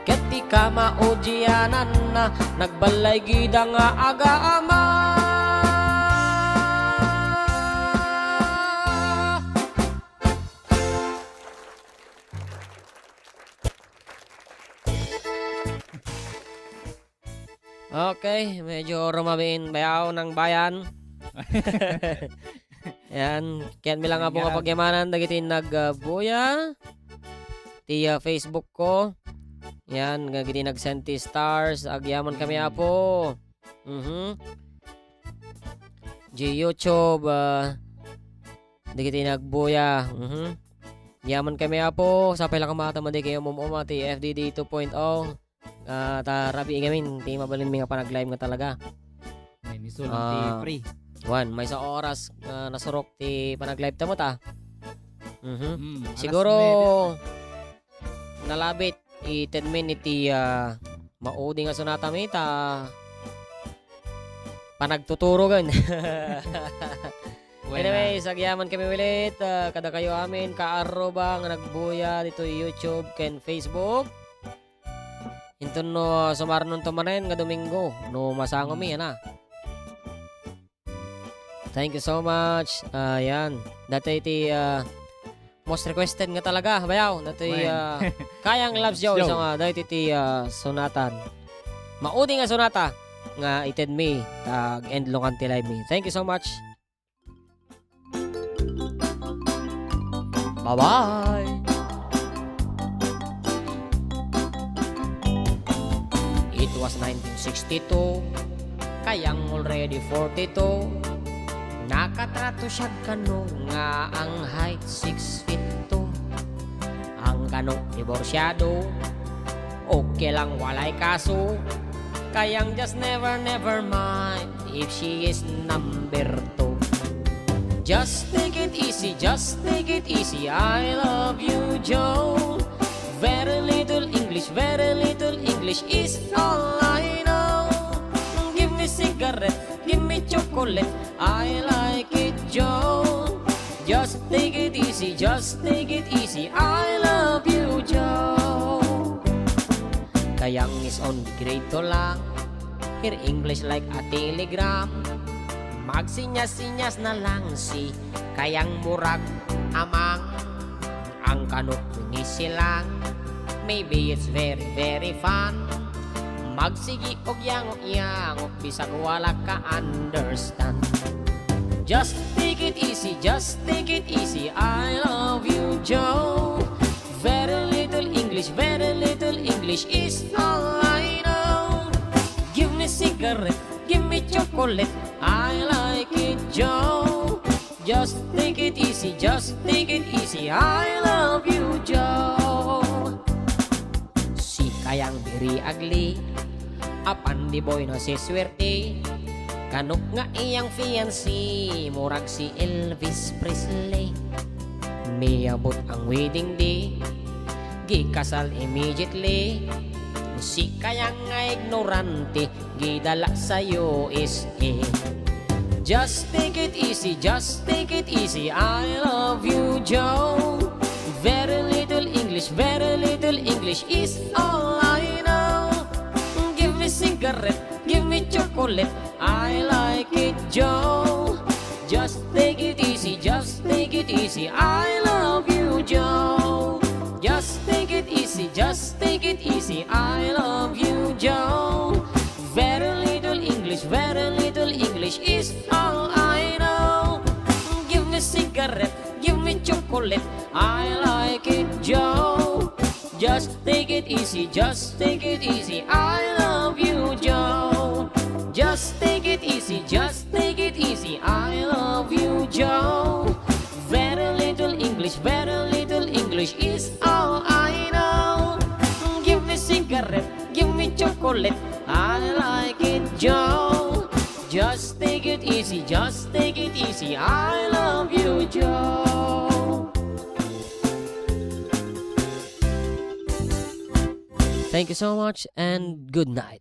Ket ti kamaudiananna, nagballay gida nga agaama. Okay, medyo rumabiin bayaw ng bayan. Yan, ket mi lang nga po nga pagyamanan dagiti nagbuya ti, ah, Facebook ko. Yan, dagiti nag-send ti stars, agyaman kami, Apo. Mhm. Di YouTube, ah, dagiti nagbuya. Mhm. Agyaman kami, Apo. Sapay lang kumata, madi kayo mumuma ti F D D two point oh. Ah, ta rabii ngamin, ti mabalinmi nga panag-live nga talaga. May misulang ti Ah, free. Wan, maysa oras, ah, nasurok ti panag-live ta met, ah. Mhm. Mm, alas Siguro, nuebe. Nalabit, itedmi iti, ah, maudi nga sonata mi ta panagtuturogen. Buena. Anyways, agyaman kami ulit, ah, kadakayo amin, kaarruba nga nagbuya ditoy YouTube ken Facebook. Inton no sumarnonto manen nga Domingo, no masangomi, ana. Thank you so much. Ah, yan. Datoy ti, ah, most requested nga talaga, bayaw. Datoy, Wen. ah, Kayang Loves Joe. Joe. So nga, datoy ti, ah, sonatan. Maudi nga sonata nga itedmi, ag-end lungan ti live mi. Thank you so much. Bye-bye. It was nineteen sixty-two, Kayang already forty-two. Nakatrato siya kano nga ang height six feet two. Ang Ano, diborsyado? Okay lang, walay kaso. Kayang just never, never mind if she is number two. Just take it easy, just take it easy. I love you, Joe. Very little English, very little English is all I know. Give me cigarette, give me chocolate. I like it, Joe. Just take it easy, just take it easy. I love you, Joe. Kayang is only grade two lang. Her English like a telegram. Magsinyas-sinyas na lang si Kayang murag amang. Ang kanok ngisi lang. Maybe it's very, very fun. Magsigi og yangok-yangok bisag wala ka understand. Just take it easy, just take it easy. I love you, Joe. Very little English, very little English is all I know. Give me cigarette, give me chocolate. I like it, Joe. Just take it easy, just take it easy. I love you, Joe. Si Kayang very ugly. Apan di boy no si swerte. Kanok nga iyang fiancé, murag si Elvis Presley. Miabot ang wedding day, gikasal immediately. Si Kayang nga ignorante, gidala sa U S A. Just take it easy, just take it easy. I love you, Joe. Very little English, very little English is all I know. Give me cigarette, give me chocolate. I like it, Joe. Just take it easy, just take it easy. I love you, Joe. Just take it easy, just take it easy. I love you, Joe. Very little English, very little English is all I know. Give me cigarette, give me chocolate. I like it, Joe. Just take it easy, just take it easy. I love you, Joe. Just take it easy, just take it easy. I love you, Joe. Very little English, very little English is all I know. Give me cigarette, give me chocolate. I like it, Joe. Just take it easy, just take it easy. I love you, Joe. Thank you so much and good night.